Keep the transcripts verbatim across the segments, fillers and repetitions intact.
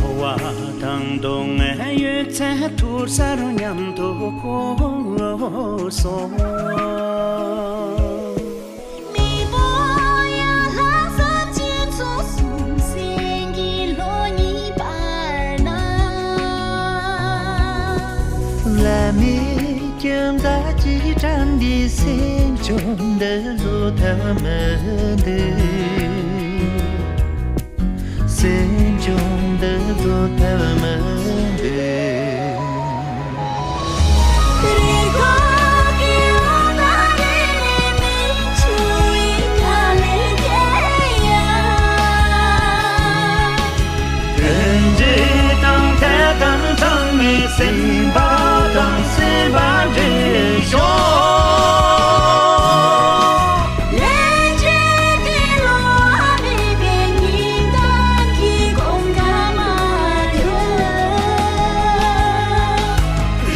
བ་དང་གདོང་ལྔ་ཡོད་ཚད་ཐུར་སར་མཉམ་དུ་བསྐོར་སོང་། མི་བོ་ཡ་ལྷག་བསམ་ཅན་ཚོ་གསུམ་སེང་གེ་ལོ་གཉིས་བར་ན། བླ་མའི་ཁྱིམ་བདག་ཅིག་དྲན་པའི་སེམས་ཆུང་འདི་བཟོད་ཐབས་མི་འདུག་སེམས་ཆུང་འདི་བཟོད་ཐབས་མི་འདུག་སེམས་པ་དང་སེམས་པ་འདྲེས་ཤོག་ལན་ཅན་དེ་ལོ་མེད་པའི་ཉིན་གང་གི་གོམ་ཁ་མ་ཡོང་།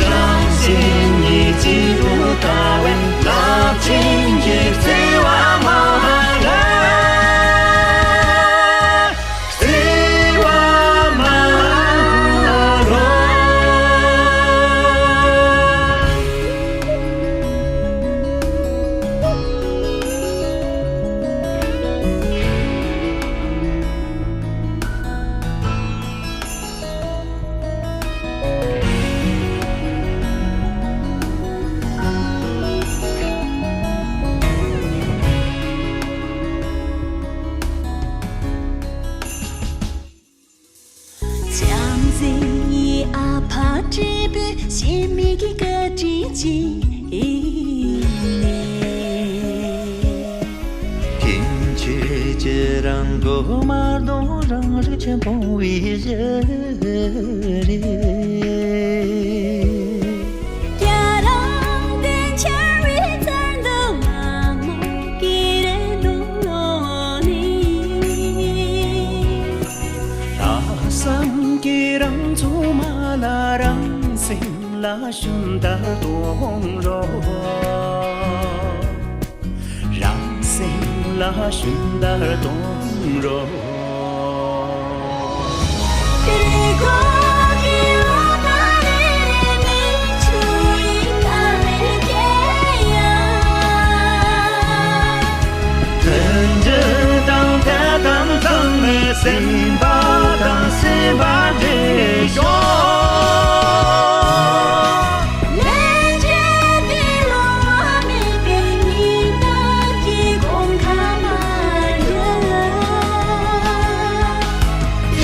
རང་སེམས་ཉིད་ཀྱི་དུ་ལྟ་བའི་རླབས་ཆེན་གྱི་བརྩེ་བ་མ་ལ། བརྩེ་བ་མ་ལོ། བྱམས་བརྩེ་ཡི་ཨ་ཕ་བགྲེས་པོས་གཞན་མི་གི་བཀའ་དྲིན་ཅིག་ནས། ཕན་ཆད་ཀྱི་རང་མགོ་མ་གཏོང་རང་རིགས་ཀྱི་ཕུང་བོའི་གཞི་རེད། རྒྱ་རང་བསྟན་འཆར་བའི་བཙན་དུ་མ་མོ་ཀི་རེ་ནོ་ནི། ལྷག་བསམ་གྱི་རང་ཚུགས་མ་ལ་རང་སེམས་ལ་ཞུན་བརྡར་གཏོང་རོགས། རང་སེམས་ལ་ཞུན་བརྡར་གཏོང་རོགས། མཐུན་སྒྲིལ་དང་ཐད་གཏམ་ཚང་མས་སེམས་པ་དང་སེམས་པ་འདྲེས་ཤོག་ལན་ཅན་དེ་ལོ་མེད་པའི་ཉིན་གང་གི་གོམ་ཁ་མ་ཡོང་།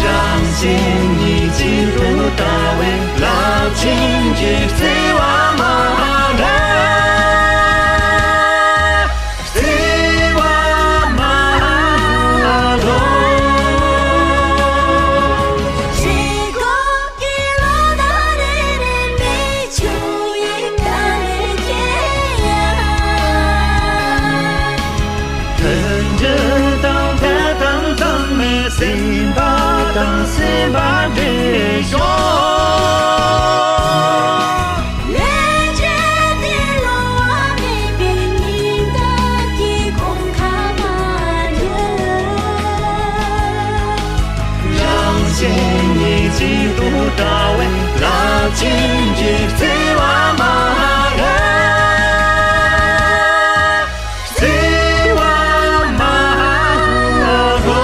རང་སེམས་ཉིད་ཀྱི་དུ་ལྟ་བའི་རླབས་ཆེན་གྱི་བརྩེ་བ་མ་ལ། བརྩེ་བ་མ་ལོ། མཐུན་སྒྲིལ་དང་ཐད་གཏམ་ཚང་མས་སེམས་པ་དང་སེམས་པ་འདྲེས་ཤོག་ལན་ཅན་དེ་ལོ་མེད་པའི་ཉིན་གང་གི་གོམ་ཁ་མ་ཡོང་། རང་སེམས་ཉིད་ཀྱི་དུ་ལྟ་བའི་རླབས་ཆེན་གྱི་བརྩེ་བ་མ་ལ། བརྩེ་བ་མ་ལོ།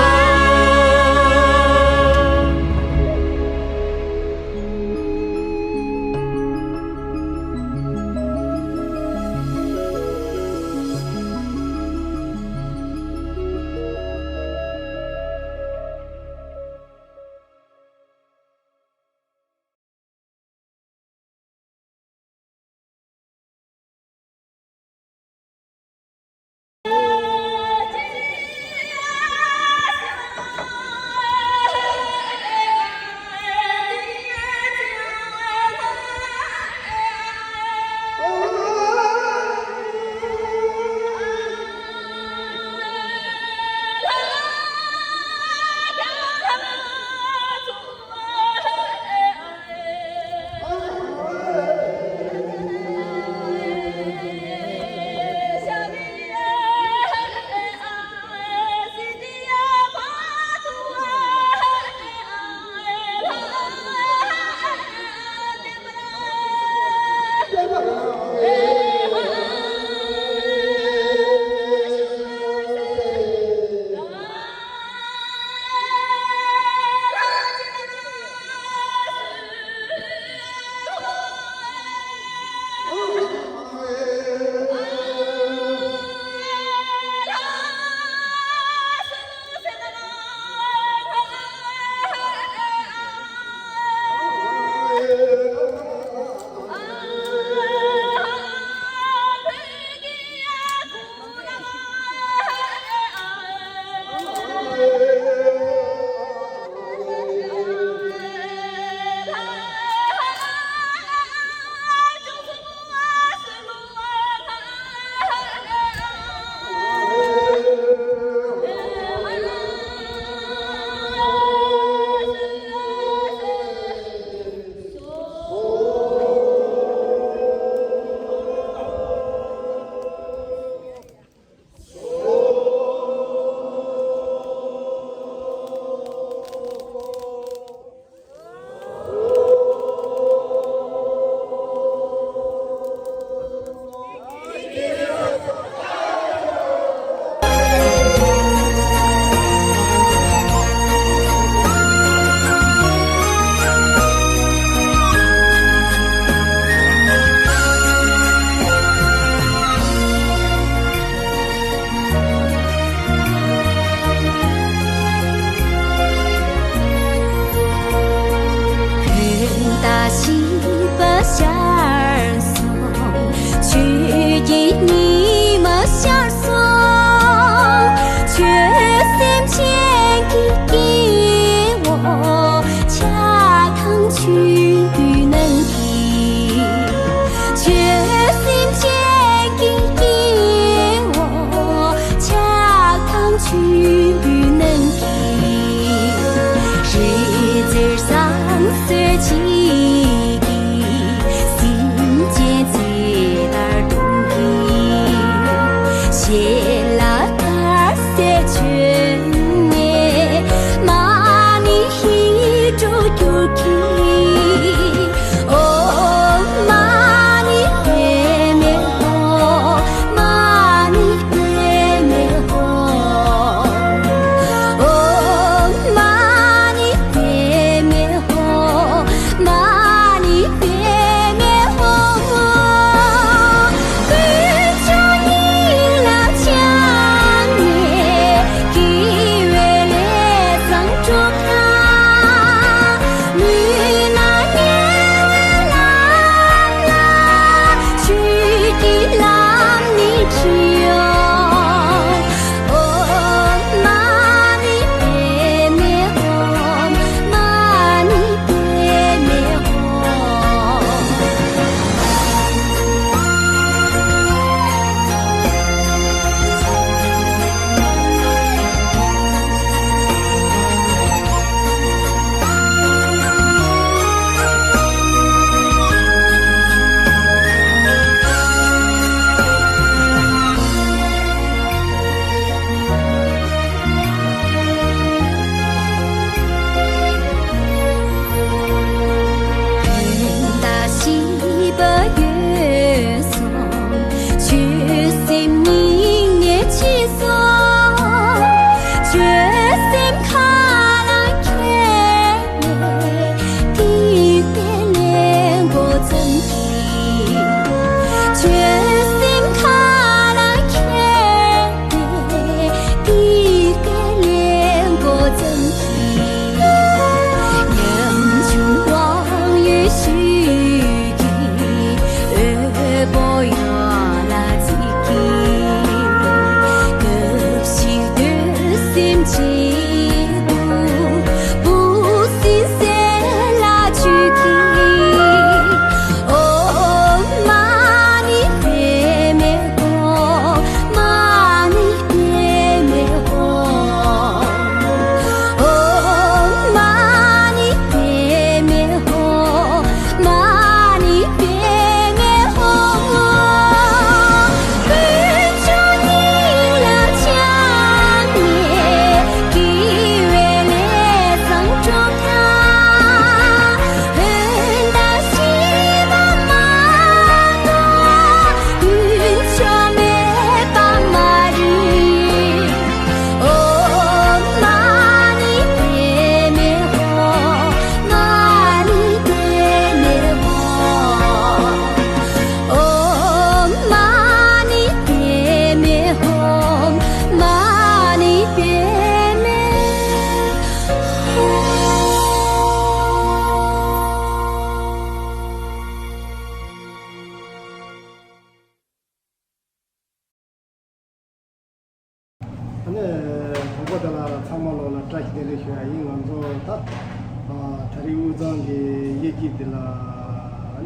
དབུས་གཙང་གི་གཡས་འཁྱིལ་འདི་ལ་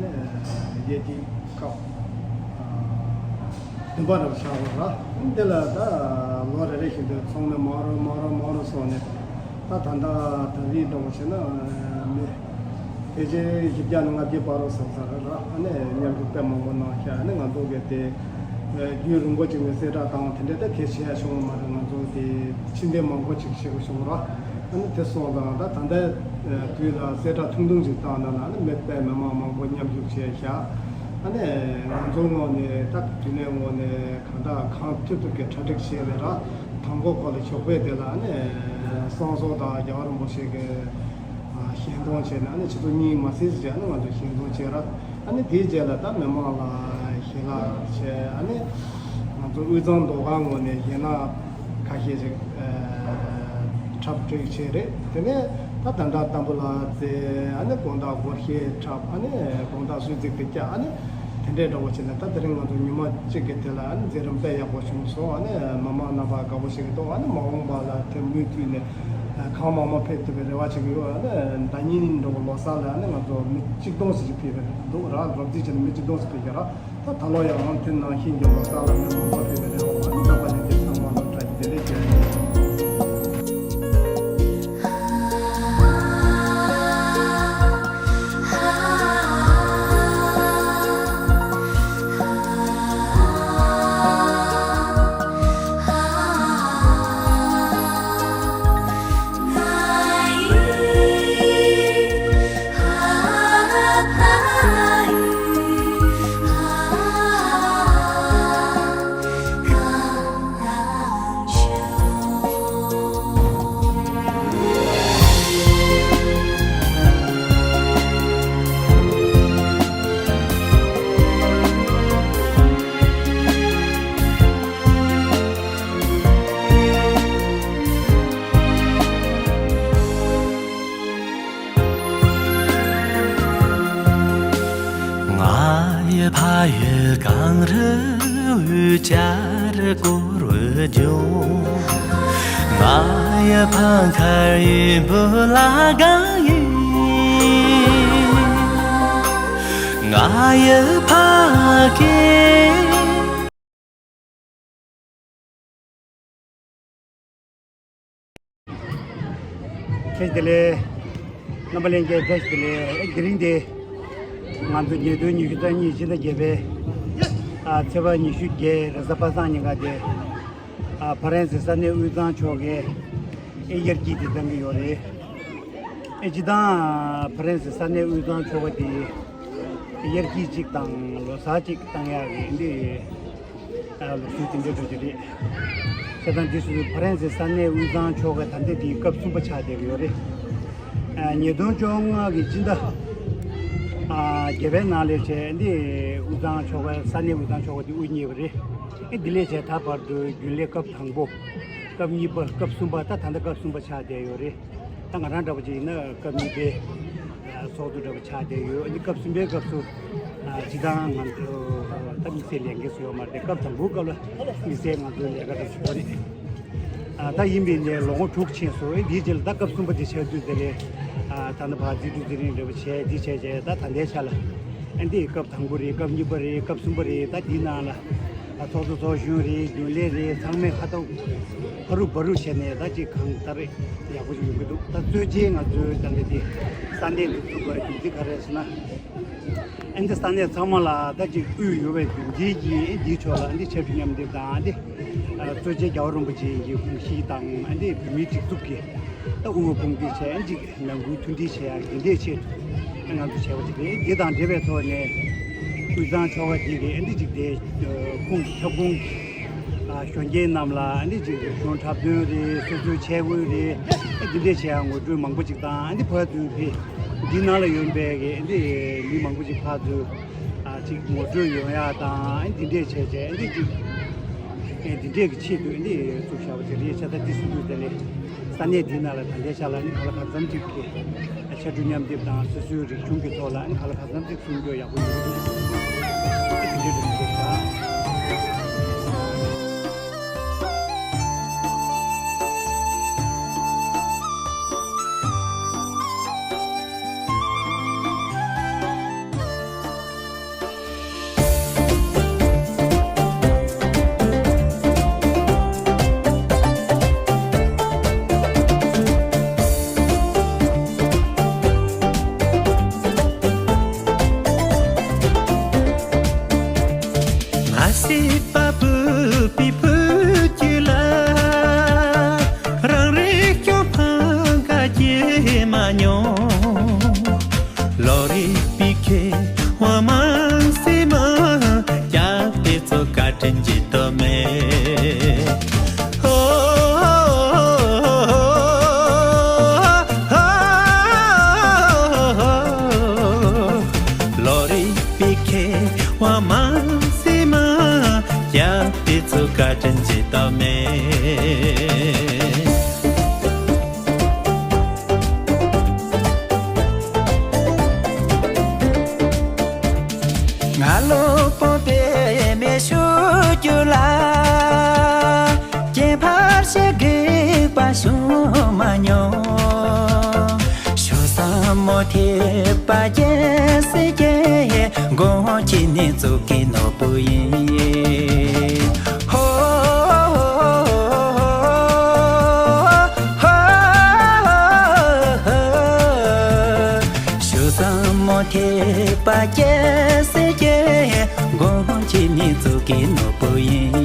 ནི་གཡས་འཁྱིལ་སྐབས་བདུན་པ་རབ་ཆགས་པ་ར། འདི་ལ་ད་ལོ་རེ་རེ་བཞིན་དུ་ཚོགས་མི་མང་རུ་མང་རུ་མང་རུ་སོང་ནས། ད་ད་ལྟ་ད་རེས་འདྲ་བོ་བྱས་ན་མི་ཕལ་ཆེར་བཞི་བརྒྱ་ནས་ལྔ་བརྒྱའི་བར་དུ་སོང་ཚར་ར། ཨ་ནི་མཉམ་ཞུགས་དཔེ་མང་པོ་གནང་ཤག་ཨ་ནི་ང་ཚོ་གི་དེ་རྒྱུན་རིང་པོ་ཅིག་ནས་གསལ་བསྒྲགས་བཏང་དེ་འདྲ་ད་གལ་ཆེ་ཡ་བྱུང་བ་མ་རེད། ང་ཚོ་དེ་ཕྱི་འདེམས་མང་པོ་ཅིག་བྱེད་དགོས་བྱུང་ར། ཨ་ནི་དེ་སོང་ཙང་ད་ད་ལྟ་དུས་ལ་གསལ་བསྒྲགས་ཐུང་ཐུང་ཅིག་བཏང་ན་ལ་ཨ་ནི་མི་དཔེ་མི་མང་མང་པོ་མཉམ་ཞུགས་བྱས་ཤག་ཨ་ནི་ང་ཚོའི་ངོས་ནས་ད་དུས་ནས་ངོས་ནས་གང་ལྟར་གང་ཐུབ་ཐུབ་ཀྱི་གྲ་སྒྲིག་བྱས་ནས་ར། དང་པོ་ཁོ་ལ་ཞོགས་པའི་དེ་ལ་ཨ་ནི་བསང་གསོལ་དང་རྒྱལ་བ་རིན་པོ་ཆེ་གི་ཨ་ཞལ་འཛོམས་བྱས་ནས་ཨ་ནི་ཆུ་ཚོད་གཉིས་མ་ཟིན་ཙམ་ཅིག་ཨ་ནི་ང་ཚོ་ཞལ་འཛོམས་བྱས་ར། ཨ་ནི་དེའི་རྗེས་ལ་ད་མི་མང་ལ་ཞལ་ལག་བྱས། ཨ་ནི་ང་ཚོ་དབུས་གཙང་མདོ་ཁམས་ངོས་ནས་ཞལ་ལག་ཁ་ཤས་ཤིག་ཨ་འཁྲབ་སྟོན་བྱས་རེད། དེ་ནས་ད་ད་ལྟ་ཏམ་བུ་ལ་རྩེ། ཨ་ནི་དགོང་དག་སྒོར་གཞས་འཁྲབ། ཨ་ནི་དགོང་དག་གསོལ་ཚིགས་དེ་བཀྱག་ཨ་ནི་དེ་འདྲའི་འདྲ་བོ་བྱས་ནས་ད་དེ་རིང་ང་ཚོ་ཉི་མ་གཅིག་གི་དེ་ལ་ཨ་ནི་མཛད་རིམ་དཔེ་ཡག་པོ་བྱུང་སོང་། ཨ་ནི་མི་མང་རྣམ་པ་དགའ་པོ་བྱེད་ཀྱི་འདུག་ཨ་ནི་མ་འོངས་པ་ལ་དེ་མུ་མཐུད་ནས་གང་མང་མང་ཕེབས་ཐུབ་པའི་རེ་བ་བྱེད་ཀྱི་ཡོད། ཨ་ནི་ཟླ་ཉིན་འགྲོ་བའི་ལོ་གསར་ལ་ཨ་ནི་ང་ཚོ་མི་གཅིག་སྟོང་ཞིག་ཕེབས་པ་འདུག་ར། རོབ་རྩིས་བྱས་ན་མི་གཅིག་སྟོང་ཞིག་ཕེབས་ཀྱི་ར། ད་ད་ལོ་ཡང་དེ་ནང་བཞིན་གྱི་ལོ་གསར་ལ་མི་མང་པོ་ཕེབས་པའི་རེ་བ། ཨ་ནི་རྣམ་པ་ལྷན་རྒྱས་ཚང་མ་ལ་བཀྲ་ཤིས་བདེ་ལེགས་ཞུ་ཡ་ཡིན། ང་ཡི་ཕ་ཡི་གངས་རི་འོད་ཆར་བསྐོར་བའི་ལྗོངས། ང་ཡི་ཕ་མཁར་ཡུན་བུ་ལ་གང་ཡིན། ང་ཡི་ཕ་སྐད། བཀྲ་ཤིས་བདེ་ལེགས། རྣམ་པ་ལྷན་རྒྱས་བཀྲ་ཤིས་བདེ་ལེགས། ཨེ་དེ་རིང་དེ་ང་ཚོ་ཉིས་སྟོང་ཉི་ཤུ་རྩ་གཉིས་ཕྱི་ཟླ་བརྒྱད་པའི་ཨ་ཚེས་པ་ཉི་ཤུ་བརྒྱད་རེས་གཟའ་པ་སངས་ཉིན་ཀ་དེ་ཨ་ཕ་རན་སི་ས་གནས་དབུས་གཙང་ཕྱོགས་ཀྱི་ཨེ་དབྱར་སྐྱིད་དེ་བཏང་གི་ཡོད་རེད། ཨེ་སྤྱིར་བཏང་ཕ་རན་སི་ས་གནས་དབུས་གཙང་ཕྱོགས་ཀ་དེ་དབྱར་སྐྱིད་ཅིག་དང་ལོ་གསར་ཅིག་བཏང་ཡག་གི་འདི། ལུགས་སྲོལ་དེ་འདྲ་འགྲོ་གི་རེད། བྱས་ཙང་འདི་སུ་ཕ་རན་སི་ས་གནས་དབུས་གཙང་ཕྱོགས་ཀ་ད་ལྟ་དེའི་སྐབས་གསུམ་པ་ཆགས་བསྡད་ཀྱི་ཡོད་རེད། ཉིས་སྟོང་བཅོ་ལྔ་གི་སྤྱི་ཟླ་བརྒྱད་པའི་ནང་ལས་བྱས་འདི་དབུས་གཙང་ཕྱོགས་ཀ་ས་གནས་དབུས་གཙང་ཕྱོགས་ཀ་དེ་དབུ་བརྙེས་པ་རེད། ཨེ་འདི་ལས་བྱས་ད་བར་དུ་རྒྱུན་ལས་སྐབས་དང་པོ། སྐབས་གཉིས་པ། སྐབས་གསུམ་པ། ད་ད་ལྟ་སྐབས་གསུམ་པ་ཆགས་བསྡད་ཡོད་རེད། ད་ང་རང་འདྲ་པོ་ཅིག་ཡིན་ན་སྐབས་གཉིས་པའི་ཚོགས་འདུ་འདྲ་པོ་ཆགས་བསྡད་ཡོད། ཨ་ནི་སྐབས་གསུམ་པའི་སྐབས་སུ་ཨ་སྤྱིར་བཏང་ང་ཚོ་ད་དམིགས་བསལ་ལས་འགན་སུ་ཡོད་མ་རེད། སྐབས་དང་པོའི་སྐབས་ལ་དམིགས་བསལ་ང་ཚོའི་ལས་ཀ་འདྲ་པོ་ཞིག་ཡོད་རེད། ཨ་ད་ཡིན་པའི་ནས་ལོ་ངོ་དྲུག་ཕྱིན་སོང་། ཨེ་འདིའི་རྗེས་ལ་ད་སྐབས་གསུམ་པ་འདི་ཆགས་དུས་དེ་ལས་ཨ་ད་ནི་ཕར་རྩིས་སྤྲོད་རྩིས་རིང་འདྲ་པོ་བྱས་འདི་བྱས་བྱས་ད་ད་ལྟའི་ཆ་ལ་ཨ་འདི་སྐབས་དང་པོ་རེད། སྐབས་གཉིས་པ་རེད། སྐབས་གསུམ་པ་རེད། ད་འདིའི་ནང་ལ། ཨ་ཚོགས་གཙོ་ཚོགས་གཞོན་རེད། རྒྱུན་ལས་རེད། ཚང་མས་ཧ་ཏོག་ཕ་རུ་བ་རུ་བྱས་ནས་ད་ཅིག་གང་ལྟར་ཡག་པོ་ཞིག་ཡོང་གི་འདུག་ད་གཙོ་ཆེ་ང་ཚོའི་ད་ལྟ་དེ་ས་གནས་འདི་ཚུགས་པའི་རྒྱུ་མཚན་ག་རེ་ཟེར་ན། ཨ་འདི་ས་གནས་ཚང་མ་ལ་ད་ཅིག་དབུས་ཡོད་པའི་རྒྱུ་མཚན་གྱིས་ཨ་འདིའི་ཕྱོགས་ལ་ཨ་འདི་ཆབ་སྲིད་མཉམ་འདེགས་དང་ཨ་འདི་གཙོ་ཆེ་རྒྱལ་བ་རིན་པོ་ཆེ་ཡི་དགོངས་གཞི་དང་ཨ་འདི་བོད་མིའི་སྒྲིག་འཛུགས་ཀྱི་ད་དབུ་བ་དཔུང་སྡེ་བྱས་ཨ་ཅིག་ནང་ཁུལ་མཐུན་སྒྲིལ་བྱེད་ཡག་འདི་འདྲའི་ཆེད་དུ་ང་ཚོ་བྱས་པ་ཅིག་རེད། འདི་དང་འབྲེལ་བའི་ཐོག་ནས་དབུས་གཙང་ཕྱོགས་ཁག་འདི་གི་ཨ་འདི་ཅིག་དེ་ཁོངས་ཀྱི་ཁྱབ་ཁོངས་ཀྱི་གཞོན་སྐྱེས་རྣམས་ལ་ཨ་འདི་ཅིག་རིག་གཞུང་འཁྲབ་སྟོན་རེད། སོ་སོའི་ཆས་གོས་རེད། ཨ་འདི་འདྲའི་བྱེད་ཡག་ངོ་སྤྲོད་མང་པོ་ཅིག་དང་། ཨ་འདི་ཕར་ཚུར་ཕེབས་འདི་ནང་ལ་ཡོད་པའི་གི་ཨ་འདི་མི་མང་པོ་ཅིག་ཕར་ཚུར་ཅིག་ངོ་སྤྲོད་ཡོང་ཡག་དང་། ཨ་འདི་འདྲའི་བྱས་བྱས་ཨ་འདི་ཅིག་འདི་འདྲའི་གི་ཆེད་དུ་ཨ་འདི་བཙུགས་བཞག་པ་ཅིག་རེད། བྱས་ཙང་འདི་སུ་འདུག་དེ་ལས། ས་གནས་འདི་ནང་ལ་ད་ལྟའི་ཆ་ལ་ནི་གང་ལ་གང་འཚམ་ཅིག་གི་ཕྱར་གྲུ་མཉམ་སྡེབ་དང་སོ་སོའི་རིག་གཞུང་གི་ཐོག་ལ་ནི་གང་ལ་གང་འཚམ་ཅིག་གསུང་རྒྱུ་ཡག་པོ་ཡོད་འདུག་དེ་འདྲའི་འདུག་ཤག་བྱུང་མ་མྱོང་། ཞུ་བསམ་མོ་ཐེབས་པ་རྒྱལ་སྲས་ཀྱི། དགོངས་ཀྱི་ནི་གཙུག་གི་ནོར་བུ་ཡིན། ཧོ། ཞུ་བསམ་མོ་ཐེབས་པ་རྒྱལ་སྲས་ཀྱི། དགོངས་ཀྱི་ནི་གཙུག་གི་ནོར་བུ་ཡིན།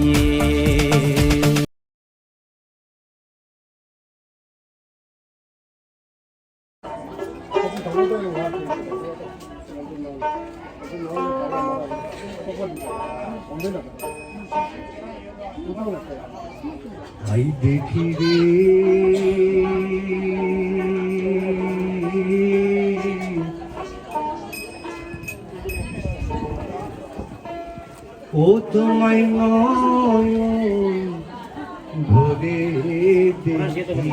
आई देखी रे ओ तुम्हारी नयन भरे देखी।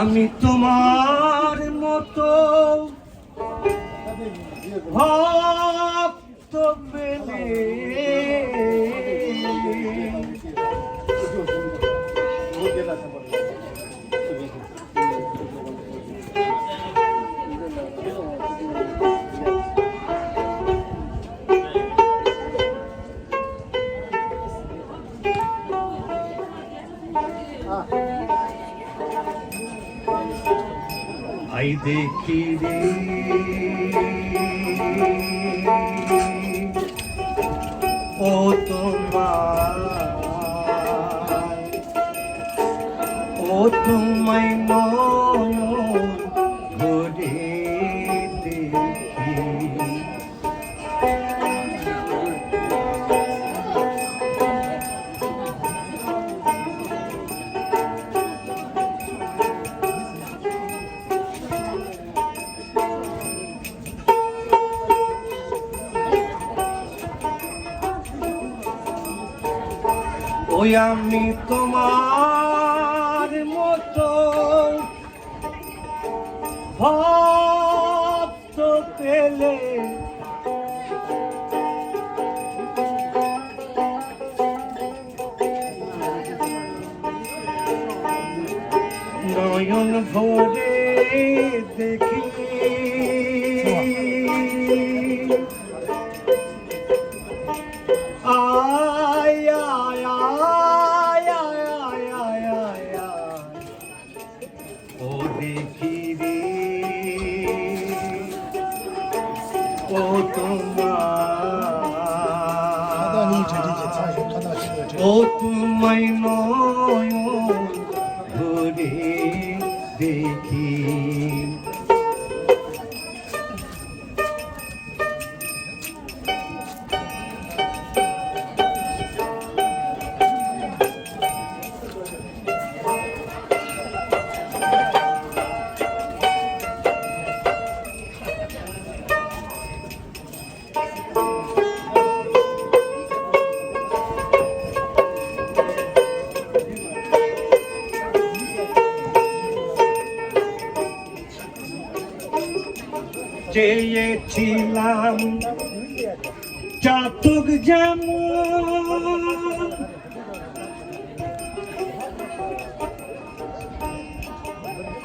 আমি তোমার মতো ভক্ত পেলে। आई देखी रे ओ तुम्हार, ओ तुम्हें नयन भरे देखी। ওই আমি তোমার মতো ভক্ত পেলে। নয়ন ভরে দেখি। আয়, আয়, আয়। ও দেখি রে, ও তোমার, ও তোমায় নয়ন ভরে দেখি। চেয়েছিলাম চাতক যেমন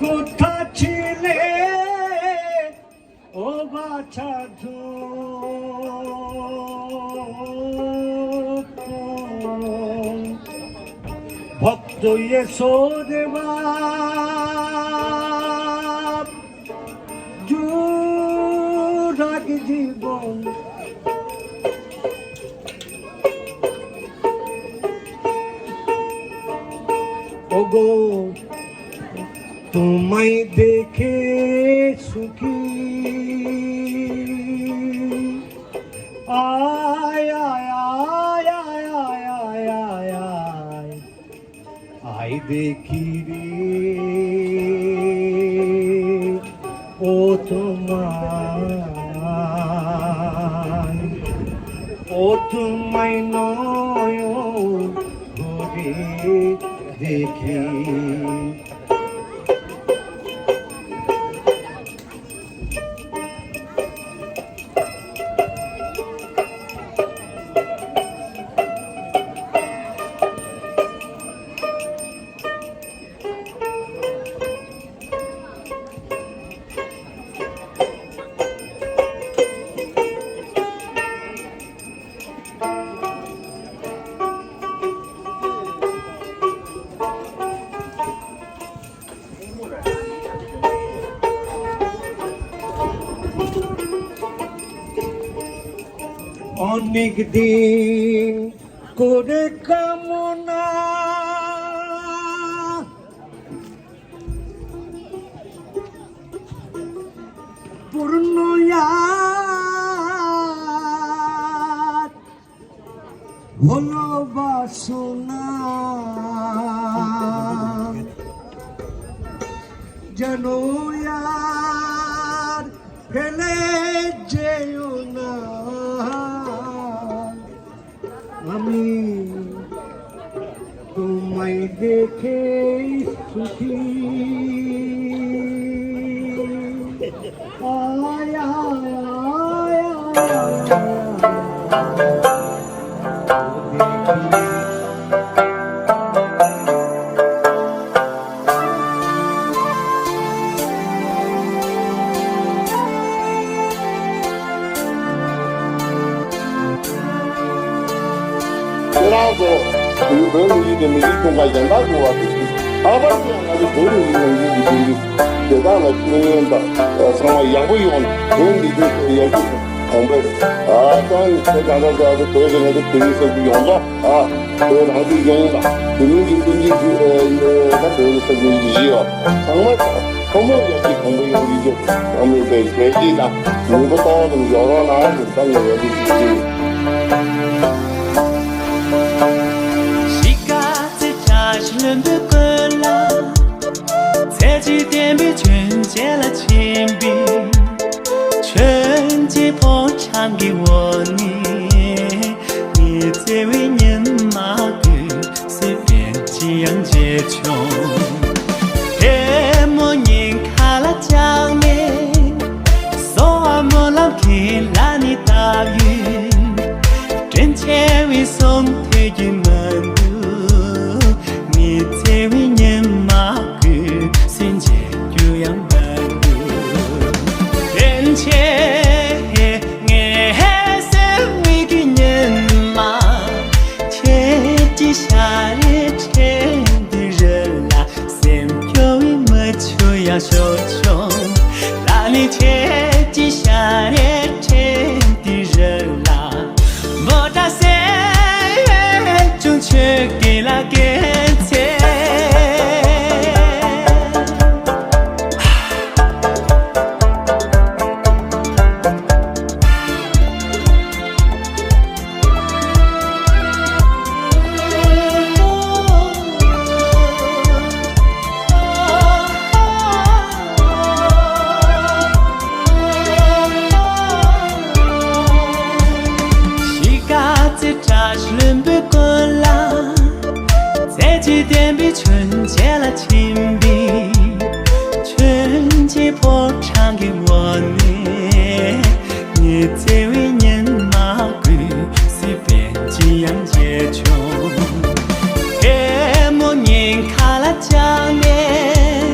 কোথা ছিলে ও বাছা ধূপ। ভক্ত এসো দেবা জুড়াক জীবন। को तुम्हें देखे सुखी। आय, आय, आय। आय देखी रे, ओ तुम्हें, ओ तुम्हें नयो घोड़े देखी। অনেক দিন করে কামনা পূর্ণ আর হলো বাসনা, যেন আর ফেলে যেও না। আমি তোমায় দেখে সুখী। আয়, আয়, আয়, আয়, আয়। ཁྱེད་རང་ཚོ་བོད་མི་རིགས་དེ་མི་རིགས་ཁྱོན་ག་གཞན་དག་གི་བར་དུ་ཞིག་ལྷག་པར་དུ་ཡང་ང་ཚོ་བོད་མི་རིགས་ནང་བཞིན་གྱི་དེང་དུས་དེ་དག་ལ་ཤེས་ཡོན་དང་ཚང་མ་ཡག་པོ་ཡོང་བོད་མི་རིགས་ཡར་རྒྱས་གོང་འཕེལ། ཨ་ཙང་ནི་ཁྱེད་རང་ཚོ་ཚོ་བོད་ཀྱི་ང་ཚོ་བོད་མི་སོགས་ཀྱི་ཡོངས་རྫོགས། ཨ། བོད་རང་བཙན་ཡོང་ལ་དེ་མིན་གྱི་སྤུན་མཆེད་ཀྱི་ཨ་ད་བོད་ལ་ས་ཁུལ་གྱི་བཞི་ཡོད་ཚང་མ་ཐོག་མར་ཡར་རྒྱས་གོང་འཕེལ་ཡོང་གི་ཡོད་ཚང་མས་པའི་གལ་ཆེ་དང་ནུས་པ་གཏོང་དང་ཡོ་རོགས་གནང་དང་ད་ངས་ཡར་རྒྱས་ཀྱི་གཞིས་ཀ་རྩེ་བཀྲ་ཤིས་ལྷུན་པོའི་ཀུན་ལ། ཚེ་གཅིག་བསྟན་པའི་ཆོས་འཆད་ལ་ཕྱིན་པའི། ཆོས་ཀྱི་ཕོ་བྲང་གི་འོག་ནས། ངའི་བརྩེ་བའི་ཉི་མ་ཀུན་གསལ་པའི་ཅི་ཡང་བརྗེད་བྱུང་། ལྷ་མོ་སྙིང་ཁ་ལ་བཅངས་ནས། གསོ་བ་སྨོན་ལམ་གྱི་ལ་ནི་བཏབ་ཡོད། དྲིན་ཆེ་བའི་གསུང་ཐོས་རྒྱུ་མི་འདུག་ངའི་བརྩེ་བའི་ཉི་མ་ཀུན་ཟིན་བརྗེད་རྒྱུ་ཡང་མི་འདུག་དྲིན་ཆེ་ངའི་བརྩེ་བའི་གི་ཉི་མ། ཁྱེད་ཀྱི་ཞལ་རས་ཕྲེང་དུ་རིལ་ལ། སེམས་སྐྱོ་བའི་མིག་ཆུ་ཡང་ཤོར་བྱུང་། ལ་ནི་ཁྱེད་ཀྱི་ཞལ་རས་ཕྲེང་དུ་རིལ་ལ། མོ་ཊ་སེ་ཡོད་ཅུང་ཆོས་ཀྱི་ལ་སྐད་ཚེ། གཞིས་ཀ་རྩེ་བཀྲ་ཤིས་ལྷུན་པོའི་ཀུན་ལ། ཚེ་གཅིག་བསྟན་པའི་ཆོས་འཆད་ལ་ཕྱིན་པའི། ཆོས་ཀྱི་ཕོ་བྲང་གི་འོག་ནས། ངའི་བརྩེ་བའི་ཉི་མ་ཀུན་གསལ་པའི་ཅི་ཡང་བརྗེད་བྱུང་། ལྷ་མོ་སྙིང་ཁ་ལ་བཅངས་ནས།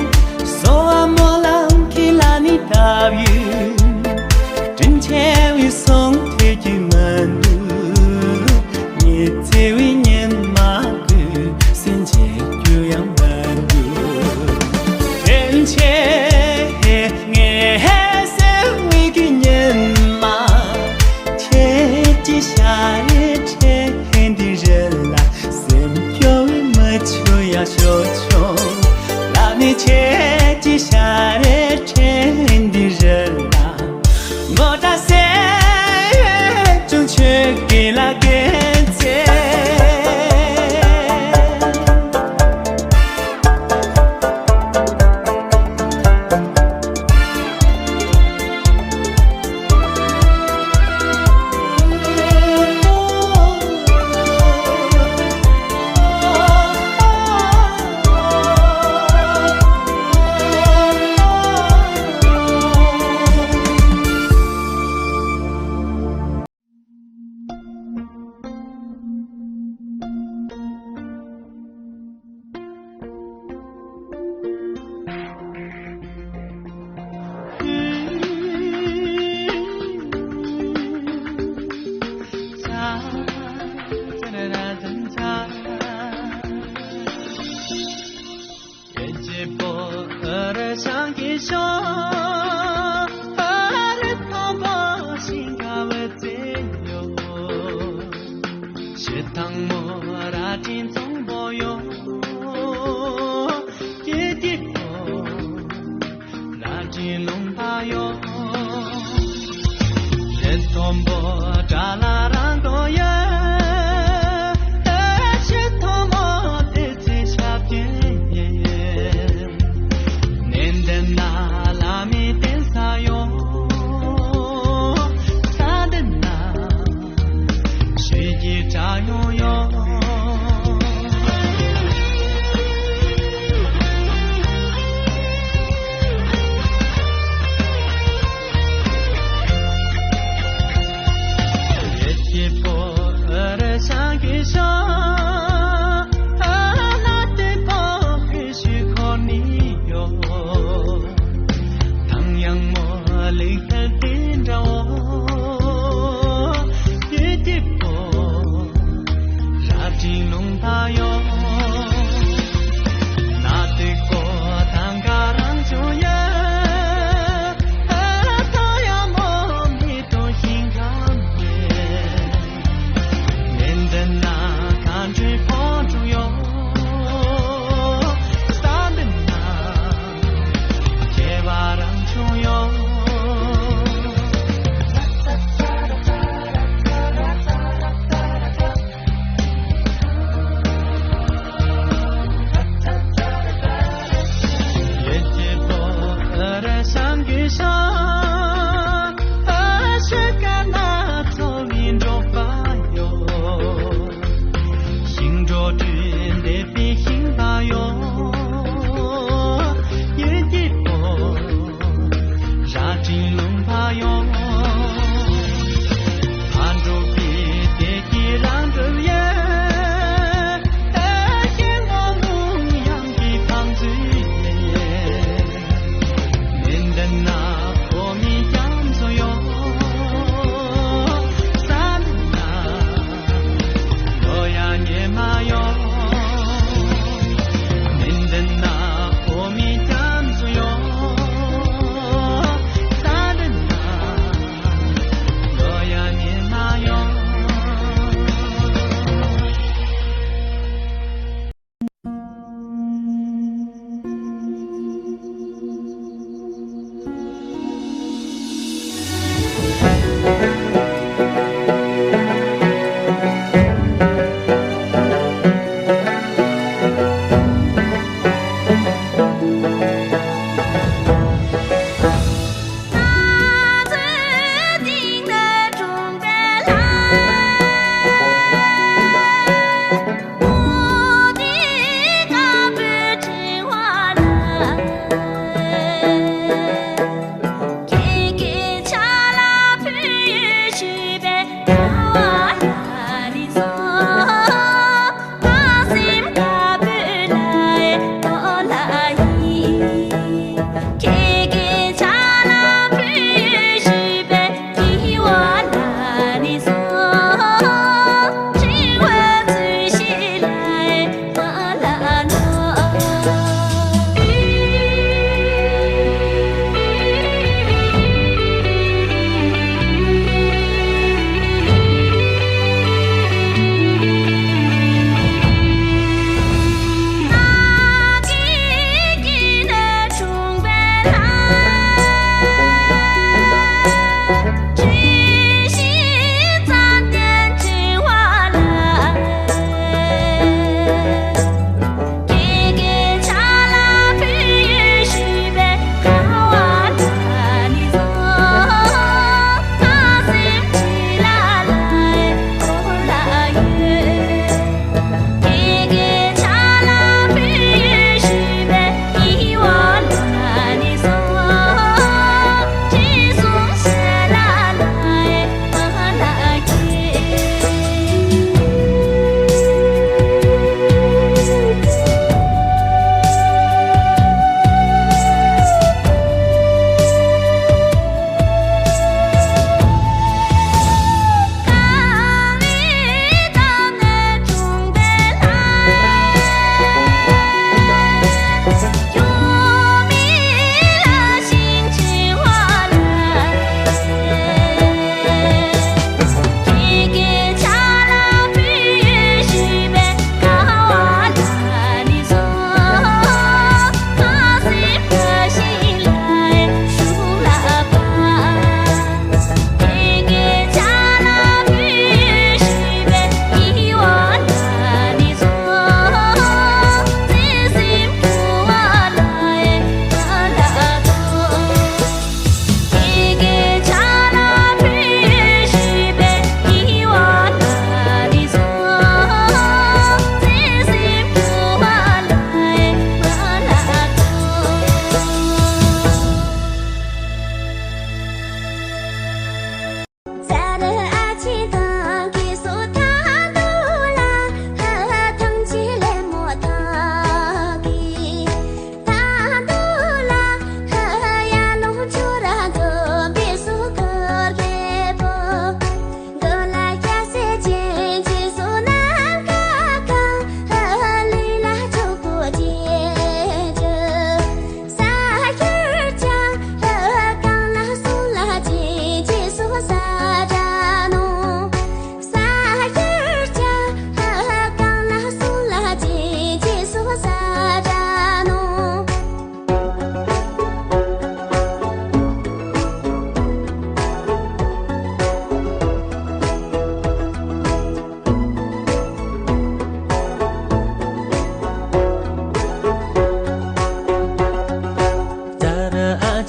གསོ་བ་སྨོན་ལམ་གྱི་ལ་ནི་བཏབ་ཡོད། དྲིན་ཆེ་བའི་གསུང་ཐོས་རྒྱུ་མི་འདུག་ངའི་བརྩེ་བའི་ཉི་མ་ཀུན་ཟིན་བརྗེད་རྒྱུ་ཡང་མི་འདུག་དྲིན་ཆེ་ངའི་བརྩེ་བའི་གི་ཉི་མ། ཁྱེད་ཀྱི་ཞལ་རས་ཕྲེང་དུ་རིལ་ལ། སེམས་སྐྱོ་བའི་མིག་ཆུ་ཡང་ཤོར་བྱུང་ ཤོག་ཨ་རི་ཐང་པོ་ཤིང་ཁ་བའི་རྩེ་ཡོད། ཤི་ཐང་མོ་ར་ཏྲིན་ཚོང་པོ་ཡོད། སྐྱིད་སྐྱིད་པོ་ར་ཏྲིན་ལུང་པ་ཡོད། རི་མཐོན་པོ་དགྲ་ལ་རང་དོ་ཡོད། ཤི་ཐང་མོ་དེ་ཚེ་ཤ་བརྒྱད་ཡོད། ནན་ཏན་ན་ལ་མི་བསྟེན་ས་ཡོད། ས་འདི་ན་ཤེས་ཀྱི་དྲ་ཡོང་ཡོད། ཡེ་ཤེས་པོ་ཨ་ར་ཤང་གི་ཤང་། ཨ་ན་ཏེ་པོ་ཕི་ཤི་ཁོ་ནི་ཡོད། ཐང་ཡང་མོ་ལིག་ཐལ་ཏིན་འདྲ་བོ། ཡེ་ཏི་པོ་ར་ཏིང་ལུང་པ་ཡོད། ན་ཏི་ཀོ་ཐང་ག་རང་ཆུ་ཡོད། ཨ་ཐང་ཡང་མོ་མི་ཏོ་ཤིང་ཁམས་ཡོད། ནན་ཏན་ན་གང་འདྲི་ཕོ་འགྲུ་ཡོད། ས་འདི་ན་སྐྱེ་བ་རང་བྱུང་ཡོད། ཡེ་སྐྱིད་པོ་ཨ་ར་ཤང་གི་ཤང་། ཨ་ཤེ་ཀ་ན་ཚོ་མི་འགྲོ་པ་ཡོད། ཤིང་འགྲོ་དུས་འདས་པའི་ཤིང་པ་ཡོད། ཡེ་སྐྱིད་པོ་ར་ཏིང་ལུང་པ་ཡོད། ཨ་འགྲོ་པའི་དེ་ཀྱི་རང་འགྲོ་ཡེ། ཨ་ཤེ་ངོ་མུ་ཡང་གི་ཕང་ཚུལ་ཡེ། མི་འདི་ན་ཨོ་མི།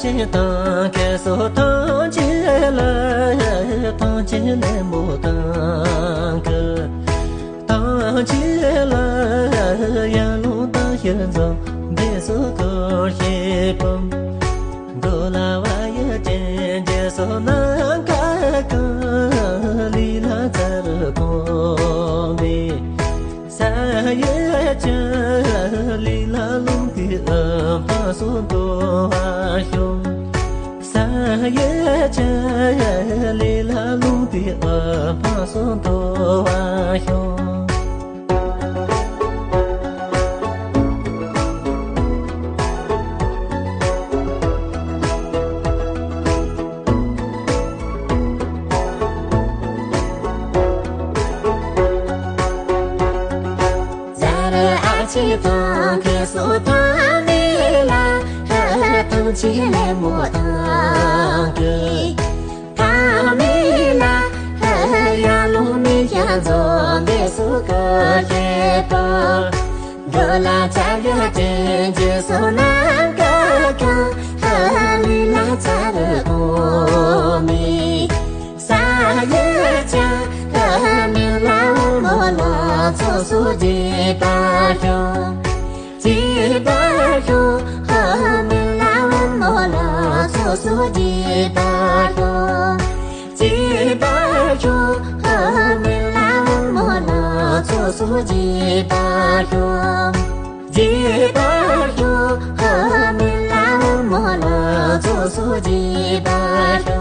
ཅེས་དང་ཁྱེད་སོགས་ཐམས་ཅད་ལ། ཐམས་ཅད་ལ་མོས་དང་བསྐུལ། ཐམས་ཅད་ལ་ཡར་ལུང་དང་ཞལ་འཛོམས་འདི་སོགས་སྐུ་ཞབས་ཕུལ། འགོ་ལ་བ་ཡི་ཅན་རྗེས་སུ་ནམ་མཁའ་གང་། ལུས་ལ་ཚ་རུ་གོང་མའི། ས་ཡི་ཆ་ལུས་ལ་རླུང་གི་དབུ་འཕང་སོགས་འགྲོ་བར་ཤོག་ས་ཡི་ཆ་ལུས་ལ་རླུང་གི་དབུ་འཕང་སོགས་འགྲོ་བར་ཤོག་ཟ་ར་ཨ་ཆེ་དང་ཁེ་སོ་ཐ་མེ་ལ། ཐང་ཆེ་ལེ་མོ་ཐང་གི་ཐ་མེ་ལ། ཡ་ལོ་མེ་ཡ་ཛོ་མེ་སུ་ཀ་ཁེ་ཏོ། འགྲོ་ལ་ཆ་ཡ་ཅན་ཇེ་སོ་ནམ་ཀ་ཀ། ལུས་ལ་ཚ་རུ་གོང་མའི། ས་ཡི་ཆ་མེ་ལ་འོ་མོ་ལ་ཚོ་སུ་ཇི་ད་ཤོ། ཇི་ད་ཤོ། མེ་ལ་འོ་མོ་ལ་ཚོ་སུ་ཇི་ད་ཤོ། ཇི་ད་ཤོ། མེ་ལ་འོ་མོ་ལ་ཚོ་སུ་ཇི་ད་ཤོ། ཇི་ད་ཤོ། མེ་ལ་འོ་མོ་ལ་ཚོ་སུ་ཇི་ད་ཤོ།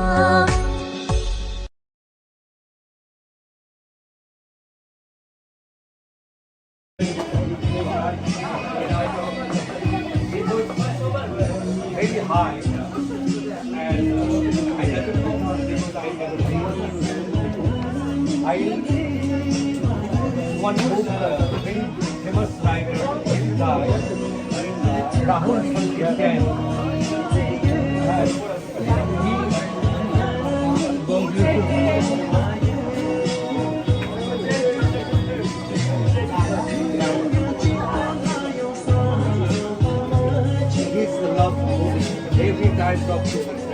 Very high. And, uh, I never know because I never been. I want to, uh, bring famous writer, uh, Rahul Sankirtan. Uh, He's the love of every type of love.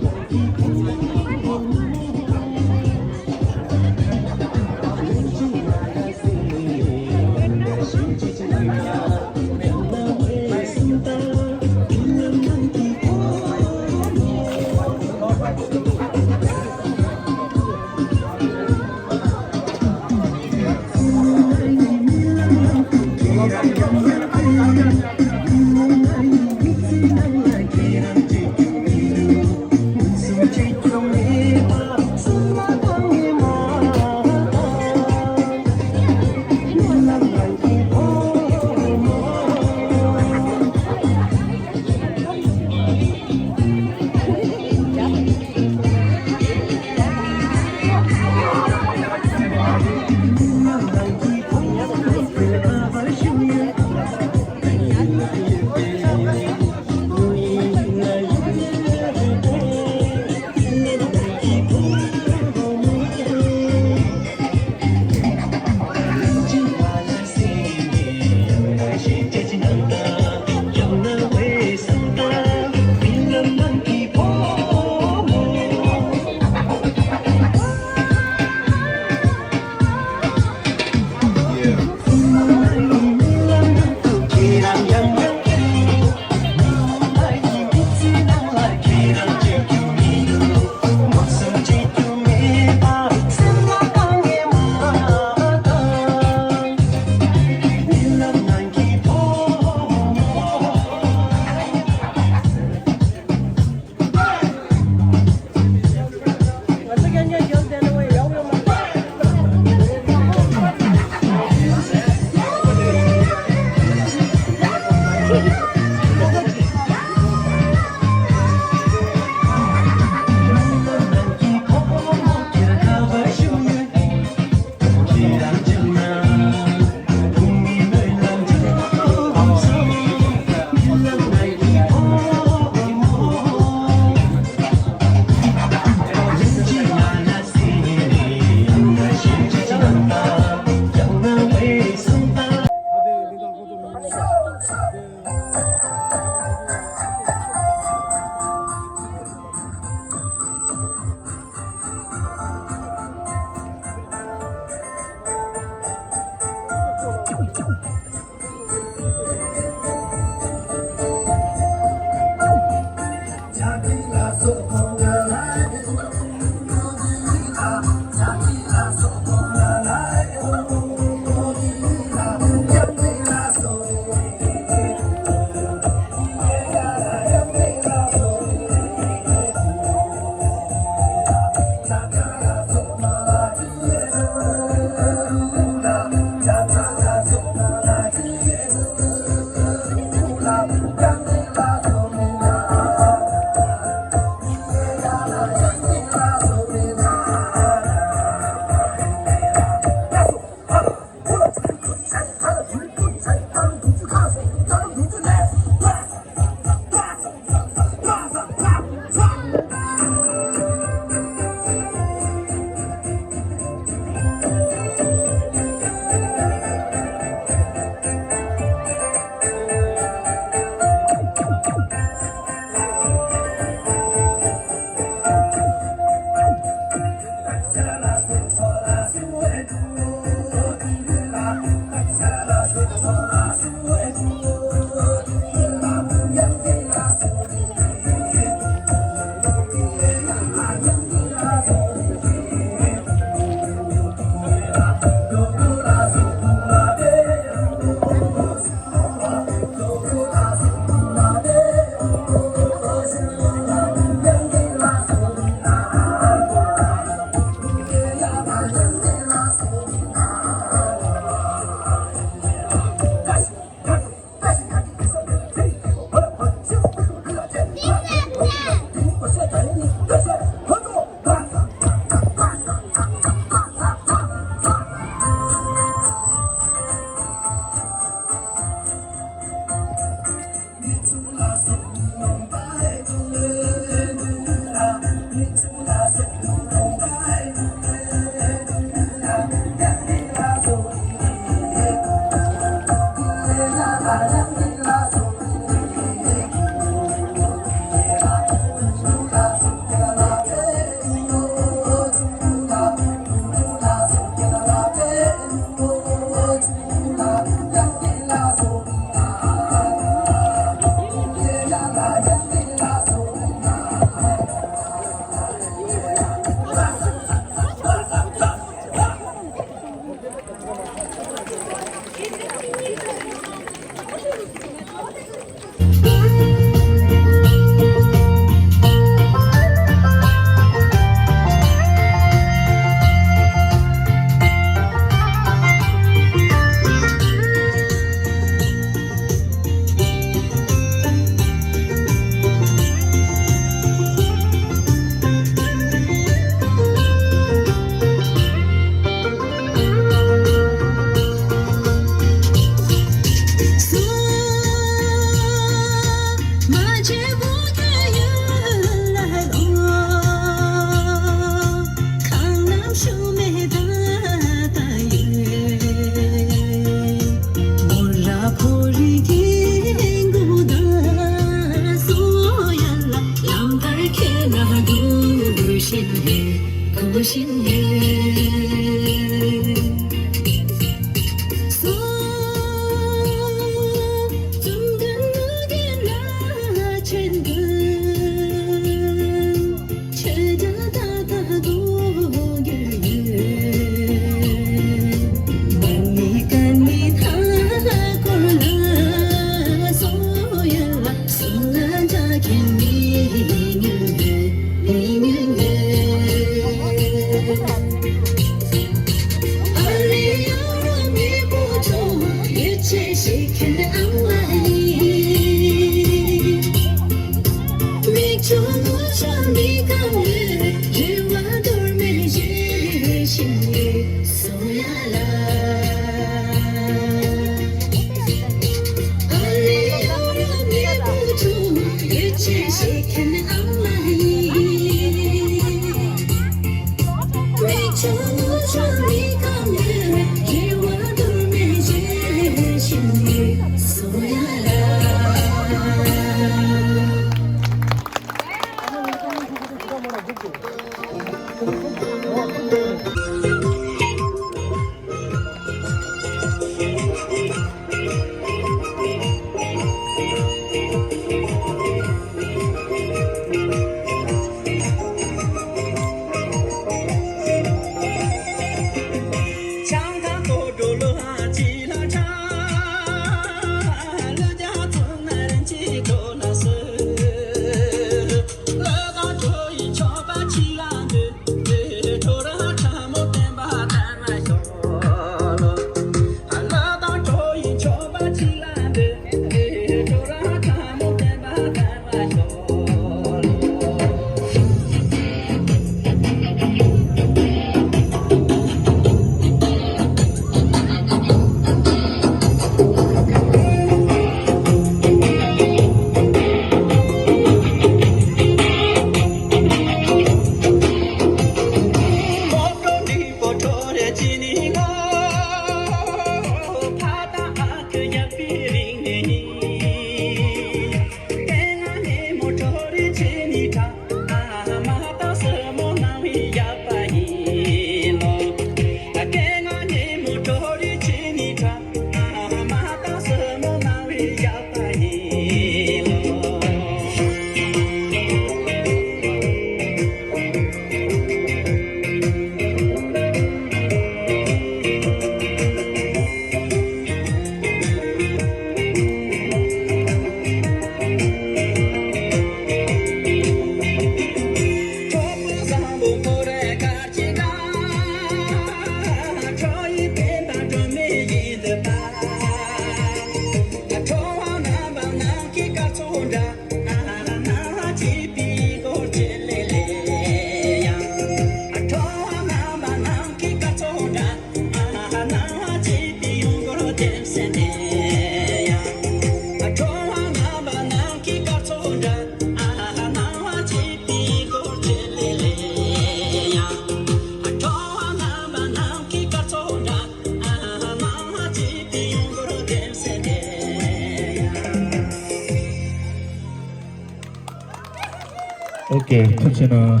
ཨོ་ཀེ། ཐུགས་རྗེ་གནང་།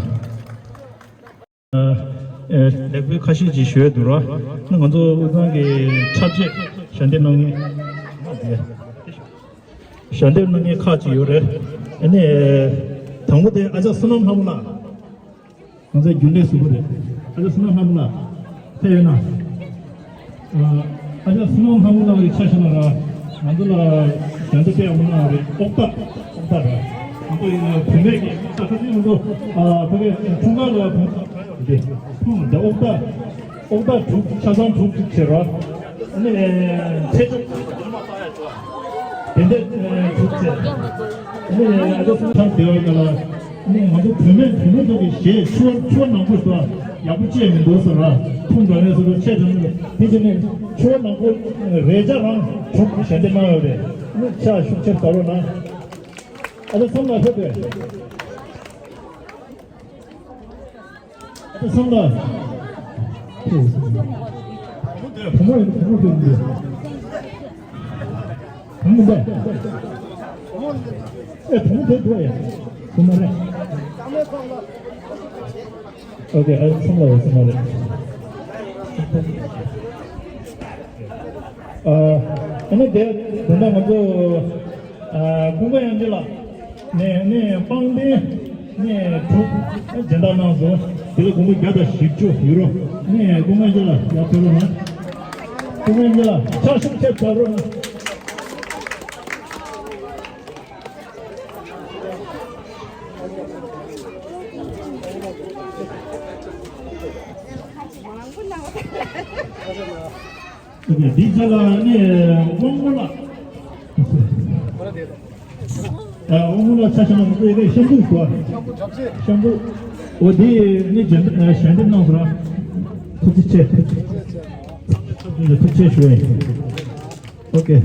ཨ། ཨེ། ལེགས་སྤེལ་ཁ་ཤས་ཅིག་ཞུ་ཡས་འདུག་ར། ང་ཚོ་དབུས་གཙང་གི་འཁྲབ་ཆས་ཞལ་འདེབས་གནང་མཁན། ཞལ་འདེབས་གནང་མཁན་ཁག་ཅིག་ཡོད་རེད། ཨ་ནི། དང་པོ་དེ་ཨ་ཅག་བསོད་ནམས་ལྷ་མོ་ལགས། ང་ཚོའི་རྒྱུན་ལས་ཟུར་པ་རེད། ཨ་ཅག་བསོད་ནམས་ལྷ་མོ་ལགས་ཕེབས་ཡོད་ན། ཨ། ཨ་ཅག་བསོད་ནམས་ལྷ་མོ་ལགས་ཀྱི་ཆ་བཞག་ན་ར། ང་ཚོ་ལ་ཞལ་འདེབས་དཔེ་ཡག་པོ་གནང་བ་རེད། ཨོག་ཏ། ཨོག་ཏ་ར། ང་ཚོ་ཡིན་ན་བུད་མེད་ཀྱི་ཨོག་ཏ། ཁ་སང་ང་ཚོ། ཨ། ཕ་གི་འཁྲུངས་སྐར་ལ་བུད་མེད་ཀྱི་འཁྲུངས་འདི་ཨོག་ཏ། ཨོག་ཏ་དྲུག་ཆ་ཚང་དྲུག་ཅིག་བྱེད་རོགས། ཨ་ནི་ཚེ་སྐྱོང་དེ་འདྲ་དྲུག་བྱེད། ཨ་ནི་ཨ་ཅག་སུ་ཐང་བདེ་བ་ག་ལ། ཨ་ནི་ང་ཚོ་བུད་མེད་བུད་མེད་ཚོ་གི་གཞས་ཆུ་བ་ཆུ་བ་ནང་ཁུལ་དུ་ཡག་པོ་བཅད་མི་འདུག་ཟེར་ར། ཐུང་དྲགས་ནས་ཟེར་ར། ཆེ་དྲགས་ནས་དེ་བྱས་ནས་ཆུ་བ་ནང་ཁུལ་རེ་ཆ་རང་དྲུག་ཞལ་འདེབས་གནང་ཡོད་རེད། ཨ་ནི་ཕྱག་ཤུགས་ཆེར་བཏང་རོགས་གནང་། ཨ་ཅག་བསོད་ནམས་ལགས་ཕེབས་དགོས། ཨ་ཅག་བསོད་ནམས་ལགས། བུ་མོ་ཡིན། བུ་མོ་ཕེབས་ཀྱི་འདུག་བུ་མོ་འདུག་ཨེ། བུ་མོ་ཕེབས་འདུག་ཡ། བུ་མོ་རེད། ཨོ་ཁེ། ཨ་ཚང་མ་ལ་ཚང་མ་ལ། ཨ་ཨ་ནི་དེ་དེ་འདྲ་ང་ཚོ་ཨ་ཀུན་དགའ་དབྱངས་ཅན་ལགས་ནས་ནས་པང་གདན་ནས་དྲུག་སྦྱིན་བདག་གནང་སོང་། དེ་ལ་དགོངས་པ་བརྒྱ་དང་བཞི་བཅུ་ཡོད་རོགས། ནས་ཀུན་དགའ་དབྱངས་ཅན་ལགས་ཡར་ཕེབས་རོགས་གནང་། ཀུན་དགའ་དབྱངས་ཅན་ལགས་ཕྱག་ཤུགས་ཆེ་བྱ་རོགས་གནང་། འདི་རྗེས་ལ་ནི་དབང་མོ་ལགས། ཨ་དབང་མོ་ལགས་ཆ་བཞག་ན་ང་ཚོ་ཡི་གེ་ཤམ་བུ་ཞུ་བ། ཤམ་བུ། འོ་འདི་ནི་ཞལ་འདེབས་ཞལ་འདེབས་གནང་སོང་ར། ཐུགས་རྗེ་ཆེ། ཐུགས་རྗེ་ཆེ་ཞུ་ཡ་ཡིན། ཨོ་ཁེ།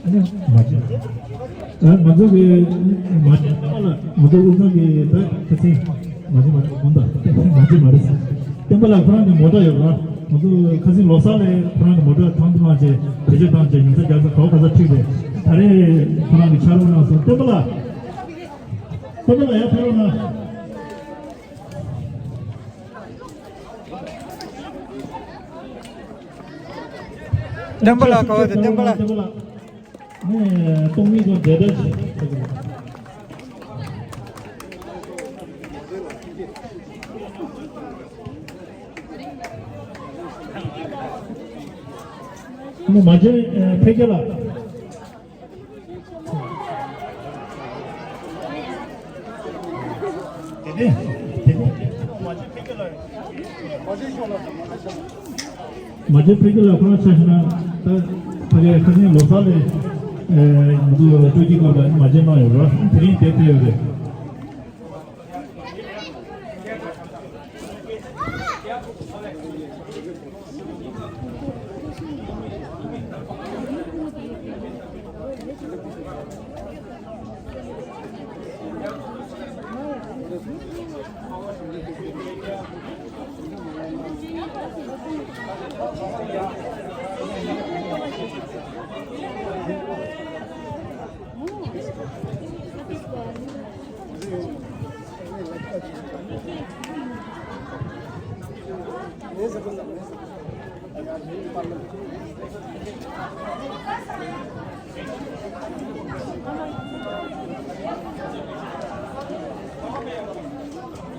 ཨ་ནི་མ་བྱེད། ཨ་ང་ཚོ་གི་མ་བྱེད། ང་ཚོ་དབུས་གཙང་གི་ད་ཁ་སང་མ་བྱེད་མ་རེད་གོང་ད་མ་བྱེད་མ་རེད། བསྟན་པ་ལགས་ཁོ་རང་གི་མོ་ཊ་ཡོད་ར། ང་ཚོ་ཁ་སང་ལོ་གསར་ལ་ཁོ་རང་གི་མོ་ཊ་ཐང་དུ་མ་བྱས་བེད་སྤྱོད་བཏང་བྱས་ཉིན་ས་རྒྱག་ས་ག་བ་ག་ས་ཁྲིད་རེད། ད་རེས་ཁོ་རང་གི་ཕྱག་རོགས་གནང་སོང་། བསྟན་པ་ལགས། བསྟན་པ་ལགས་ཡར་ཕེབས་རོགས་གནང་། བསྟན་པ་ལགས་ག་བ་དེ་བསྟན་པ་ལགས། ནས་གཏོང་མི་ཚོ་འབྲེལ་བ་བྱེད། ནས་མ་བྱེད་འཕེལ་རྒྱས་ལགས། དེ་ནས་དེ་ནས་མ་བྱེད་འཕེལ་རྒྱས་ལགས། མ་བྱེད་འཕེལ་རྒྱས་ལགས་ཁོ་རང་ཆ་བཞག་ན་ད་ཕ་གའི་ཁ་སང་ལོ་གསར་ལ་ང་ཚོ་སྤྲོ་སྐྱིད་སྐབས་ལ་མ་བྱེད་གནང་ཡོད་ར། དེ་རིང་དེ་ཕེབས་ཡོད་རེད།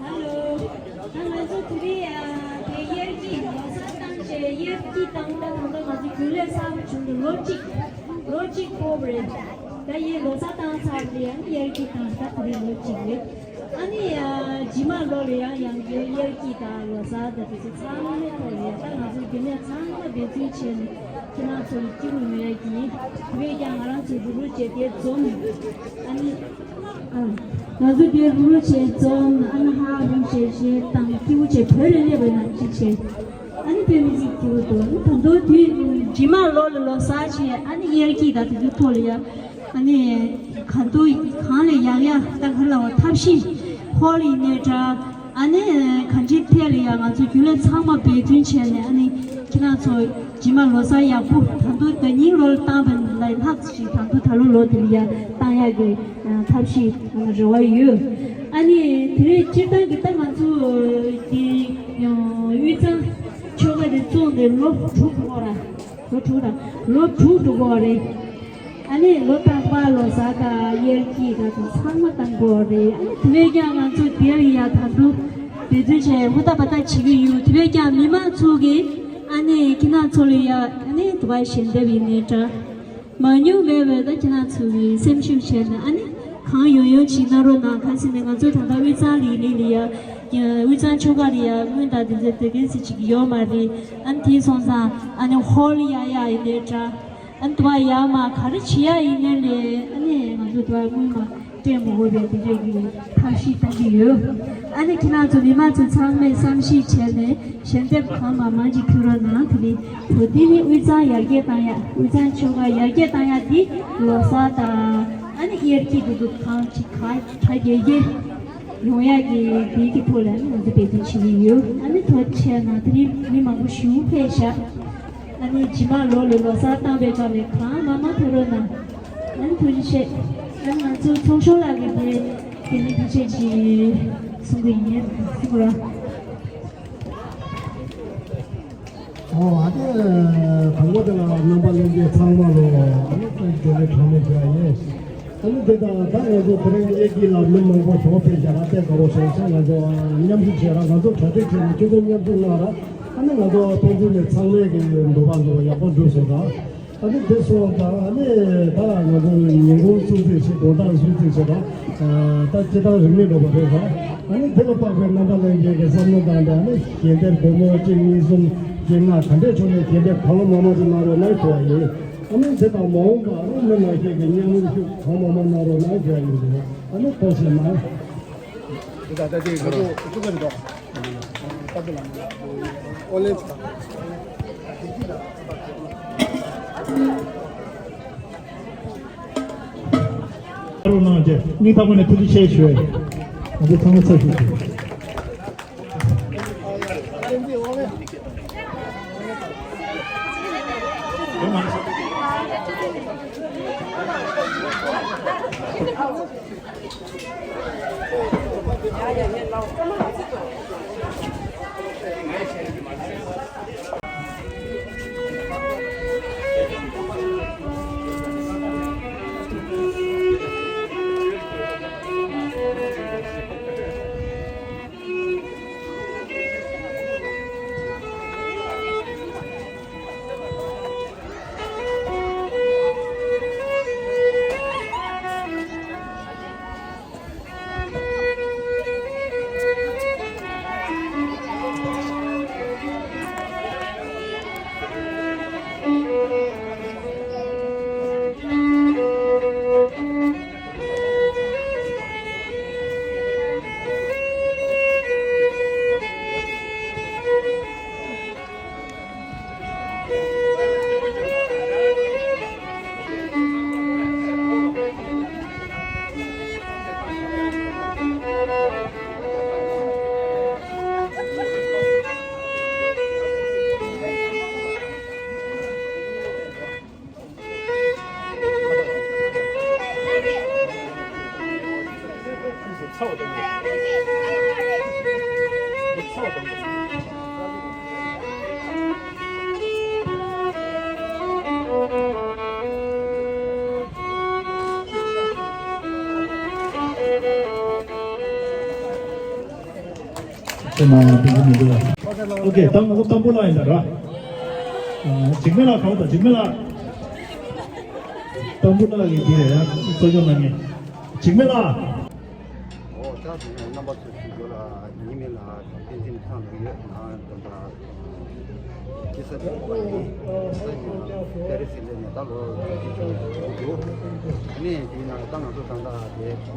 ཧ་ལོ། ད་ང་ཚོ་དེ་རིང་ཡ་དེ་དབྱར་སྐྱིད་ལོ་གསར་བཏང་བྱས་དབྱར་སྐྱིད་བཏང་ད་ད་ལྟ་ང་ཚོ་རྒྱུན་ལས་གསར་པ་བྱུང་འདུག་ལོ་གཅིག་ལོ་གཅིག་འཁོར་བ་རེད། ད་ཡིན་ལོ་གསར་བཏང་ཚར་བ་ཡང་དབྱར་སྐྱིད་བཏང་ད་དེ་རིང་ལོ་གཅིག་རེད། ཨ་ནི་ཡ་རྗེས་མ་ལོ་ལ་ཡང་ཡང་བསྐྱར་དབྱར་སྐྱིད་དང་ལོ་གསར་དང་དེ་ཚོ་ཚང་མའི་ཐོག་ལ་ཡ་ད་ང་ཚོ་རྒྱུན་ལས་ཚང་མ་འབད་བརྩོན་བྱས་ནས་ཁྱེད་རང་ཚོ་ལ་སྐྱིད་པོ་ཡོང་ཡ་གི་དེ་བས་ཀྱང་ང་རང་ཚོ་རུབ་རུབ་བྱས་དེ་འཛོམས་ཨ་ནི། ང་ཚོ་དེ་རུ་རུ་བྱས་ཙང་ཨ་ན་ཧ་རུ་བྱས་བྱས་དང་སྐྱིད་པོ་བྱས་བོད་ལ་སླེབས་པ་ན་གཅིག་བྱས། ཨ་ནི་དཔེ་མི་སྲིད་སྐྱིད་པོ་འདུག་ཨ་ནི་ད་དུང་དུས་རྗེས་མ་ལོ་ལ་ལོ་གསར་བྱས་ཨ་ནི་དབྱར་སྐྱིད་དང་དེ་ཚོའི་ཐོག་ལ་ཡ། ཨ་ནི་གང་དུ་གང་ལ་ཡག་ཡག་ད་ག་ལ་བ་ཐབས་ཤེས་ཧོལ་ཡིན་ནའི་འདྲ། ཨ་ནི་གང་ཅིའི་ཐད་ལ་ཡ་ང་ཚོ་རྒྱུན་ལས་ཚང་མ་འབད་བརྩོན་བྱས་ནས་ཨ་ནི་ཁྱེད་རང་ཚོ་རྗེས་མ་ལོ་གསར་ཡག་པོ་ད་དུང་ད་ཉིན་ལོ་ལ་བཏང་བ་ལས་ལྷག་ཅིག་ད་དུང་ད་ལོ་ལོ་དེ་ལ་ཡ་བཏང་ཡག་གི་ཐབས་ཤེས་རེ་བ་ཡོད། ཨ་ནི་དེ་རིང་སྤྱིར་བཏང་གི་ད་ང་ཚོ་དེ་དབུས་གཙང་ཆོལ་ཁ་དེ་བཙུགས་ནས་ལོ་དྲུག་འགྲོ་གི་རེད། ལོ་དྲུག་ར་ལོ་དྲུག་འགྲོ་གི་རེད། ཨ་ནི་ལོ་རྟག་པར་ལོ་གསར་དང་དབྱར་སྐྱིད་དང་དེ་ཚང་མ་བཏང་གི་རེད། ཨ་ནི་དེ་བས་ཀྱང་ང་ཚོ་དེར་ཡ་ད་དུང་འབད་བརྩོན་བྱས་ཧུར་ཐག་འབད་ཐག་བྱེད་ཀྱི་ཡོད། དེ་བས་ཀྱང་མི་མང་ཚོ་གིས་ཨ་ནི་ཁྱེད་རང་ཚོ་ལ་ཡ་ཨ་ནི་དུ་བ་ཞལ་འདེབས་ཡིན་ནའི་འདྲ། མང་ཉུང་མེད་པའི་ད་ཁྱེད་རང་ཚོ་གིས་སེམས་ཤུགས་བྱས་ནས་ཨ་ནི་གང་ཡོང་ཡོང་ཅིག་གནང་རོགས་གནང་། གང་ཟེར་ན་ང་ཚོ་ད་ལྟ་དབུས་གཙང་ལི་ལི་ལ་ཡ་དབུས་གཙང་ཆོལ་ཁ་ལ་ཡ་སྔོན་དང་དེ་ཚོ་དེ་གས་ཅིག་ཡོད་མ་རེད། ཨ་ནི་དེ་སོང་ཙང་ཨ་ནི་ཧོལ་ཡ་ཡ་ཡིན་ནའི་འདྲ། ཨ་ནི་དུ་བ་ཡ་མ་ག་རེ་བྱེད་ཡ་ཡིན་ནའི་ལས་ཨ་ནི་ང་ཚོ་དུ་བ་སྔོན་མ་སྤྲད་མ་དགོས་པའི་དེ་འདྲས་ཀྱི་ཐབས་ཤེས་གཏོང་གི་ཡོད། ཨ་ནི་ཁྱེད་རང་ཚོ་མི་མང་ཚོ་ཚང་མས་བསམ་ཤེས་བྱས་ནས་ཞལ་འདེབས་གང་མང་མང་ཅིག་ཕུལ་རོགས་གནང་། དེ་ནི་བོད་དེ་ནི་དབུས་གཙང་ཡར་རྒྱས་བཏང་ཡ་དབུས་གཙང་ཆོལ་ཁ་ཡར་རྒྱས་བཏང་ཡ་དེ་ལོ་གསར་དང་ཨ་ནི་དབྱར་སྐྱིད་དེ་ཚོ་གང་ཅིག་ག་གྲ་རྒྱས་རྒྱས་ཡོང་ཡ་གི་དེའི་གི་ཐོག་ལ་ཨ་ནི་ང་ཚོ་འབད་བརྩོན་བྱེད་ཀྱི་ཡོད། ཨ་ནི་ཐུགས་རྗེ་ཆེ་གནང་། དེ་རིང་མི་མང་པོ་ཞེ་པོ་ཕེབས་ཤག་ཨ་ནི་རྗེས་མ་ལོ་ལ་ལོ་གསར་བཏང་བའི་སྐབས་ལ་གང་མང་མང་ཕེབས་རོགས་གནང་། ཨ་ནི་ཐུགས་རྗེ་ཆེ། ང་ཚོ་ཚོགས་གཞོན་ལགས་ཀྱིས་དེ་དེ་ནི་ཐུགས་རྗེ་ཆེ་གསུང་གི་ཡིན། གསུང་རོགས། ཨོ་ཨ་ཏི་དང་པོ་དེ་ལ་རྣམ་པ་ལྷན་རྒྱས་ཚང་མ་ལོ་ཨ་ནི་བཀྲ་ཤིས་བདེ་ལེགས་གྲངས་མེད་ཞུ་ཡ་ཡིན། ཨ་ནི་དེ་དང་ད་ང་ཚོ་དེ་རིང་གཡས་འཁྱིལ་ལ་མི་མང་པོ་ཞོགས་པའི་ཞག་ལ་དཔེ་དགའ་པོ་བྱུང་སོང་། ང་ཚོ་མཉམ་ཞུགས་བྱས་ར། ང་ཚོ་གྲ་སྒྲིག་བྱས་ནས་སྤྱི་ཚོགས་མཉམ་ཞུགས་གནང་ར། ཨ་ནི་ང་ཚོ་ཕན་ཚུན་ནས་ཚང་མས་ཀྱི་འདོད་པ་འདོད་པ་ཡག་པོ་འགྲུབ་སོང་ད། ཨ་ནི་དེ་སོང་ཙང་ཨ་ནི་ད་ང་ཚོ་ཉིན་གུང་སྲུང་བརྩི་ཞིག་དགོང་དག་སྲུང་བརྩི་བྱེད་པ། ད་སྤྱི་བཏང་རིན་མེད་འགྲོ་བ་རེད་ཟེར། ཨ་ནི་དེ་ལ་དཔག་པའི་རྣམ་པ་ལྷན་རྒྱས་ཀྱི་བསམ་བློ་བཏང་སྟེ་ཨ་ནི་གྱེན་ལྡེབས་སྒོར་མོ་གཅིག་གཉིས་གསུམ་བརྒྱད་ལྔ་ག་འདྲས་བྱུང་ནས་གྱེན་ལྡེབས་གང་མང་མང་ཞིག་གནང་རོགས་གནང་ཞུ་བ་ཡིན། ཨ་ནི་དེ་དང་མ་འོངས་པར་ཨ་ནི་མི་མང་ཤས་ཀྱིས་མཉམ་ཞུགས་གང་མང་མང་གནང་རོགས་གནང་ཞུ་བ་ཡིན། ཨ་ནི་ཐུགས་རྗེ་གནང་། དེ་ད་ལྟ་དེ་ང་ཚོ་ཐུག་གི་རེད་དོ། ཨོ་ལེན་ཙི་དང་། ཨ་རོ་ནང་རྗེ་སྙིང་ཐག་པ་ནས་ཐུགས་རྗེ་ཆེ་ཞུ། ང་ཚོ་ཚང་མ་ཚར་ཞུ། ཨོ་ཁེ། ད་ང་ཚོ་དང་པོ་ལ་ཡིན་ད་ར། ཨ། འཇིགས་མེད་ལགས་གང་དང་འཇིགས་མེད་ལགས། དང་པོ་ལ་ཡིན་དེ་རེད་ཡ། གཙོ་སྐྱོང་གནང་མཁན་འཇིགས་མེད་ལགས། ཨོ་ད་དེ་ནས་རྣམ་པ་ཚོ་ཞུ་རྒྱུ་ལ་ཉི་མ་ལ་ཕན་ཚུན་ཚང་ལ་ཡོད་ང་དང་ད་སྐྱེ་ས་དེ་པ་ཡིན། ད་ཡིན་ན་པེ་རི་སི་ལ་ནས་ད་ལོ་བཅུ་གཅིག་བྱུང་འདུག་ཨ་ནི་དེ་ཡིན་ན་ད་ང་ཚོ་ད་ལྟ་དེ་ཧྥ་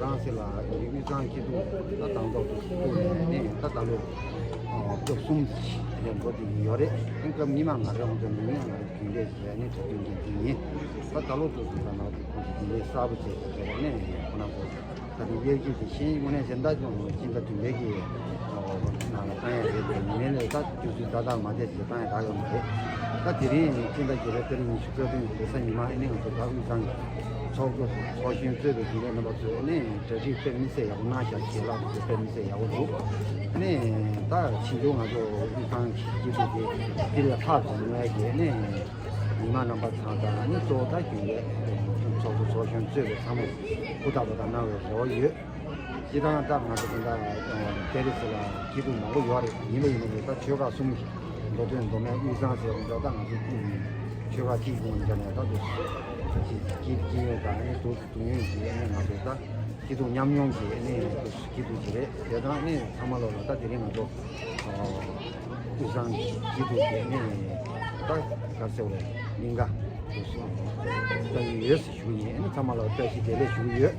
རན་སི་ལ་དབུས་གཙང་སྐྱིད་སྡུག་ད་དང་ཐོག་ཏུ་བསྐུར་ནས་ནས་ད་ད་ལོ་སྐབས་གསུམ་ལས་འགོ་དེ་ཡོད་རེད། ཨ་ནི་སྐབས་གཉིས་མ་ང་རང་ཚོ་ནས་ཡིན་ང་རང་རྒྱུན་ལས་བྱས་ནས་གྲ་སྒྲིག་འདི་ཡིན། ད་ད་ལོ་ཚོ་ཚོ་ད་ནང་དུ་ཁོང་ཚོ་དེ་ལས་གསར་པ་བྱས་ཏེ་བྱས་ནས་ཁོ་ན་ཚོ་ད་ནི་དབྱེ་གཞི་དེ་ཤེས་དངོས་གནས་གཞན་དག་ཀྱང་སྤྱི་ཟླ་བདུན་པའི་གི་ནང་ལ་བཏང་ཡ་རེད་དེ་ཡིན་ནའི་ད་དུས་ཚོད་ཏག་ཏག་མ་བསྡད་ཅིག་བཏང་ཡ་རག་ཡོད་མ་རེད། ད་དེ་རིང་སྤྱི་ཟླ་བརྒྱད་པའི་ཏ་རིག་ཉི་ཤུ་རྩ་བདུན་རེས་གཟའ་ཉི་མ་ཨ་ནི་ང་ཚོ་ད་དབུས་གཙང་ཚོགས་གཙོ་ཚོགས་གཞོན་གཙོས་པའི་དེ་འདྲའི་རྣམ་པ་ཚོས་ཨ་ནི་གྲ་སྒྲིག་དཔེ་མི་སྲིད་ཡག་པོ་གནང་བཞག་ཞལ་ལག་དེ་དཔེ་མི་སྲིད་ཡག་པོ་འདུག་ཨ་ནི་ད་ཕྱི་འབྱུང་ང་ཚོ་དབུས་གཙང་གི་སྐྱིད་སྡུག་དེ་དེ་ལས་ལྷག་ཙམ་ཡོང་ཡ་གི་ཨ་ནི། ཉི་མ་རྣམ་པ་ཚང་དང་ཨ་ནི་གཙོ་བོ་ད་རྒྱུན་ལས་ཚོགས་གཙོ་ཚོགས་གཞོན་གཙོས་པའི་ཚང་མས་ཧུར་ཐག་པ་དང་གནང་བའི་རེ་བ་ཡོད། སྤྱིར་བཏང་ད་ང་ཚོ་ད་ལྟ་པེ་རི་སི་ལ་སྐྱིད་སྡུག་མང་པོ་ཡོད་རེད། ཡིན་པ་ཡིན་ནའི་ད་ཆོལ་ཁ་གསུམ་མདོ་སྟོད་མདོ་སྨད་དབུས་གཙང་ཟེར་བ་འདྲ་ད་ང་ཚོ་ཆོལ་ཁ་གཅིག་ཡོང་བ་འདྲ་ནས་ད་དུ་སྐྱིད་སྐྱིད་ཡོད་དང་ཨ་ནི་སྡུག་སྡུག་ཡོད་ཀྱི་ཨ་ནི་ང་ཚོ་ད་སྐྱིད་སྡུག་མཉམ་མྱོང་གི་ཨ་ནི་སྐྱིད་སྡུག་ཅིག་རེད། དེ་དང་ཨ་ནི་ཚང་མ་ལོག་ལ་ད་དེ་རིང་ང་ཚོ། དབུས་གཙང་གི་སྐྱིད་སྡུག་དེ་ནི་ད་ག་ཟེར་བ་རེད། གླིང་ག་དུ་སོང་ལྟ་གི་ཡོད་ཟེར་ཞུ་ཡིན། ཨ་ནི་ཚང་མ་ལ་བཀྲ་ཤིས་བདེ་ལེགས་ཞུ་གི་ཡོད།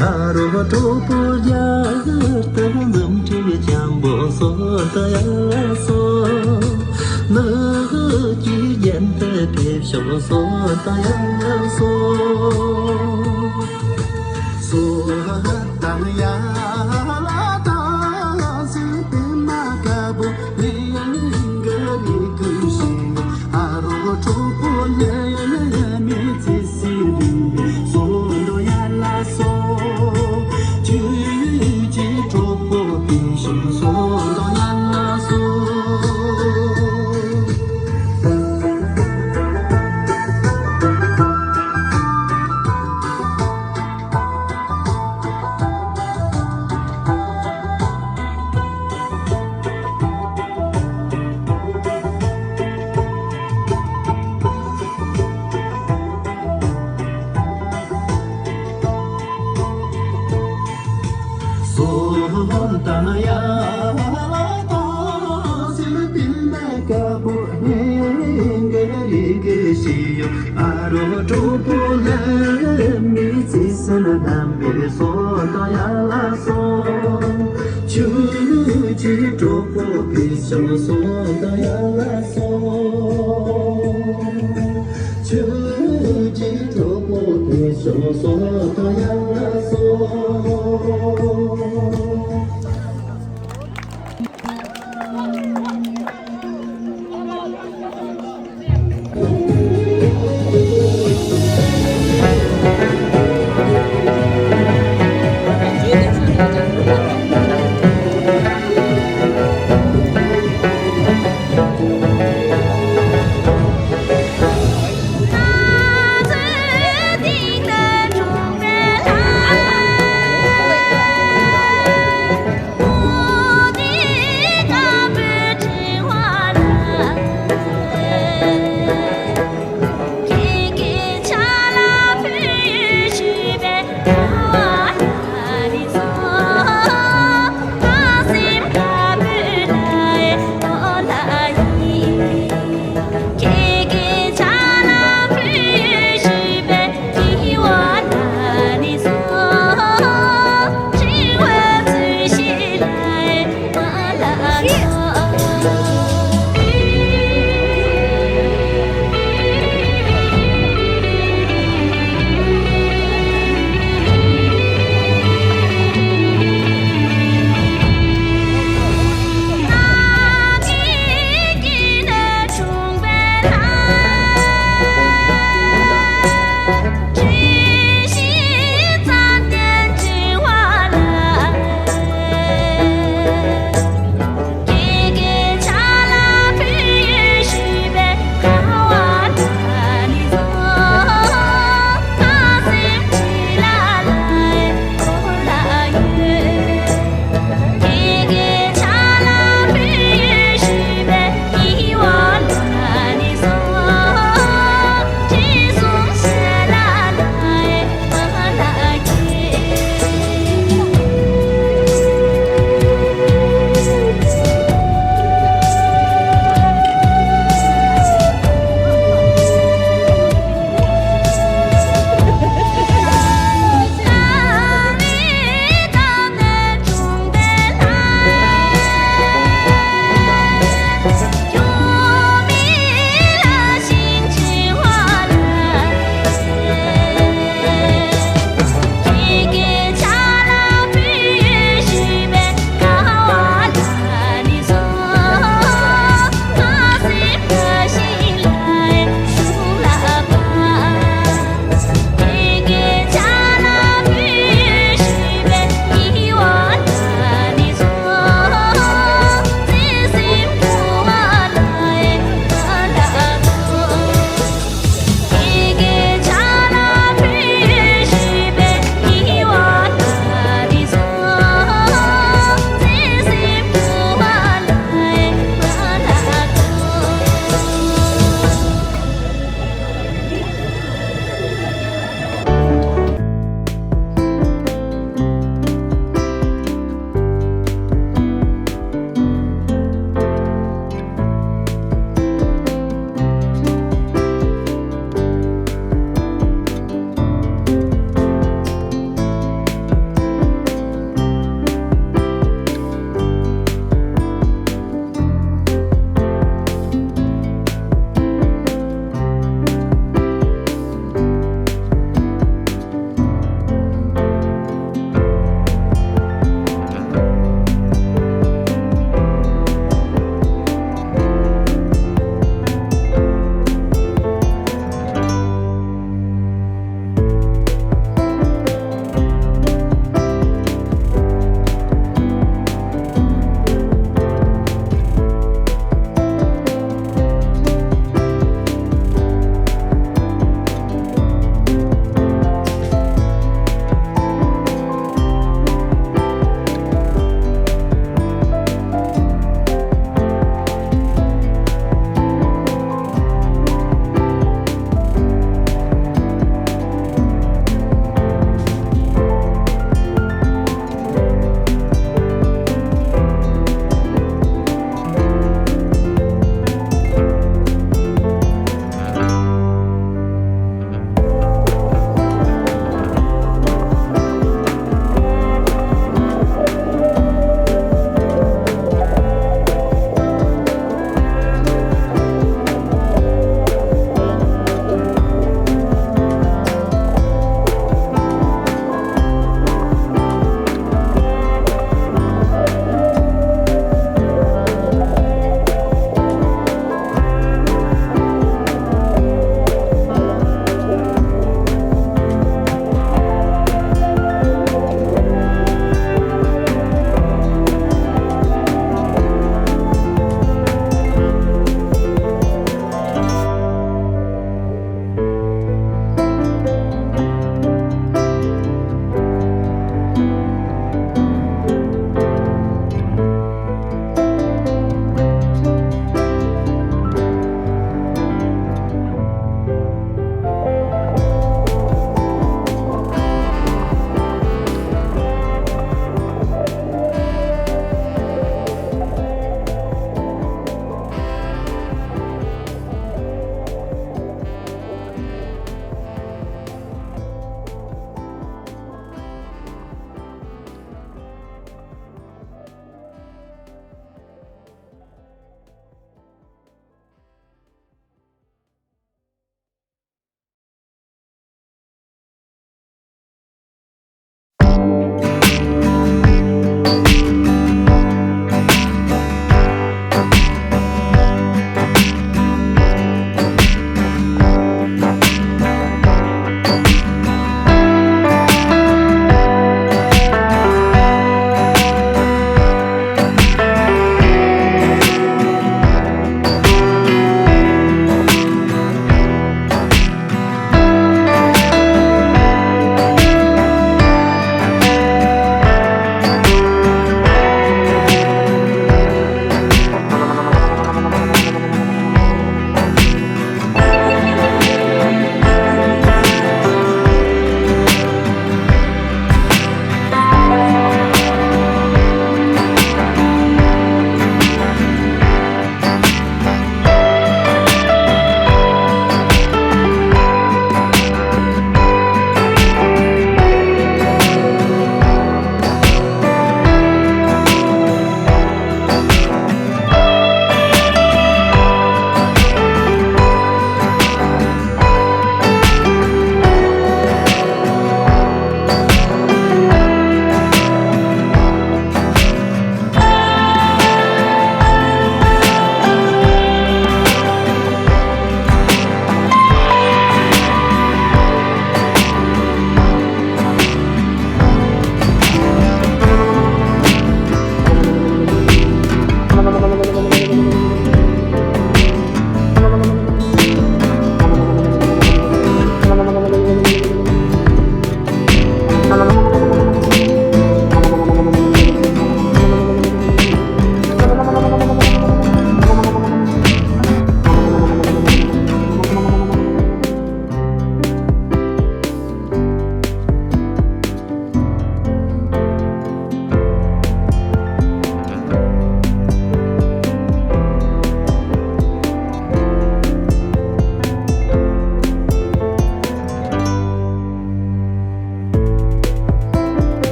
ཨ་རོ་གྲོགས་པོ་རྒྱལ་དར་འཛུམ་ཁྲིད་འཇམ་པོ་སོ་ད་ཡ་ལ་སོ། ནགས་ཀྱི་རྒྱན་དུ་ཕེབས་ཤོག་སོ་ད་ཡ་ལ་སོ། སོ་དང་ཡ་ལ་དང་སི་པི་མ་ཀ་བུ་ནི་ཡང་ག་རི་ཀུ་ཤི། ཨ་རོ་གྲོགས་པོ་ལེ་ལེ་མི་ཚེ་སི་རི་སོ་འདོ་ཡ་ལ་སོ། ཁྱོད་ཀྱི་གྲོགས་པོ་དེ་བཞིན་སོ་འདོ་ཡ་ལ་སོ། སོ་དང་ཡ་ལ་དང་སི་པི་མ་ཀ་བུ་ནི་ག་རི་ཀུ་ཤི་ཡོ། ཨ་རོ་གྲོགས་པོ་ལེ་མི་ཚེ་སི་ན་དམ་པའི་སོ་དང་ཡ་ལ་སོ། ཁྱོད་ཀྱི་གྲོགས་པོ་དེ་བཞིན་སོ་དང་ཡ་ལ་སོ། ཁྱོད་ཀྱི་གྲོགས་པོ་དེ་བཞིན་སོ་དང་ཡ་ལ་སོ།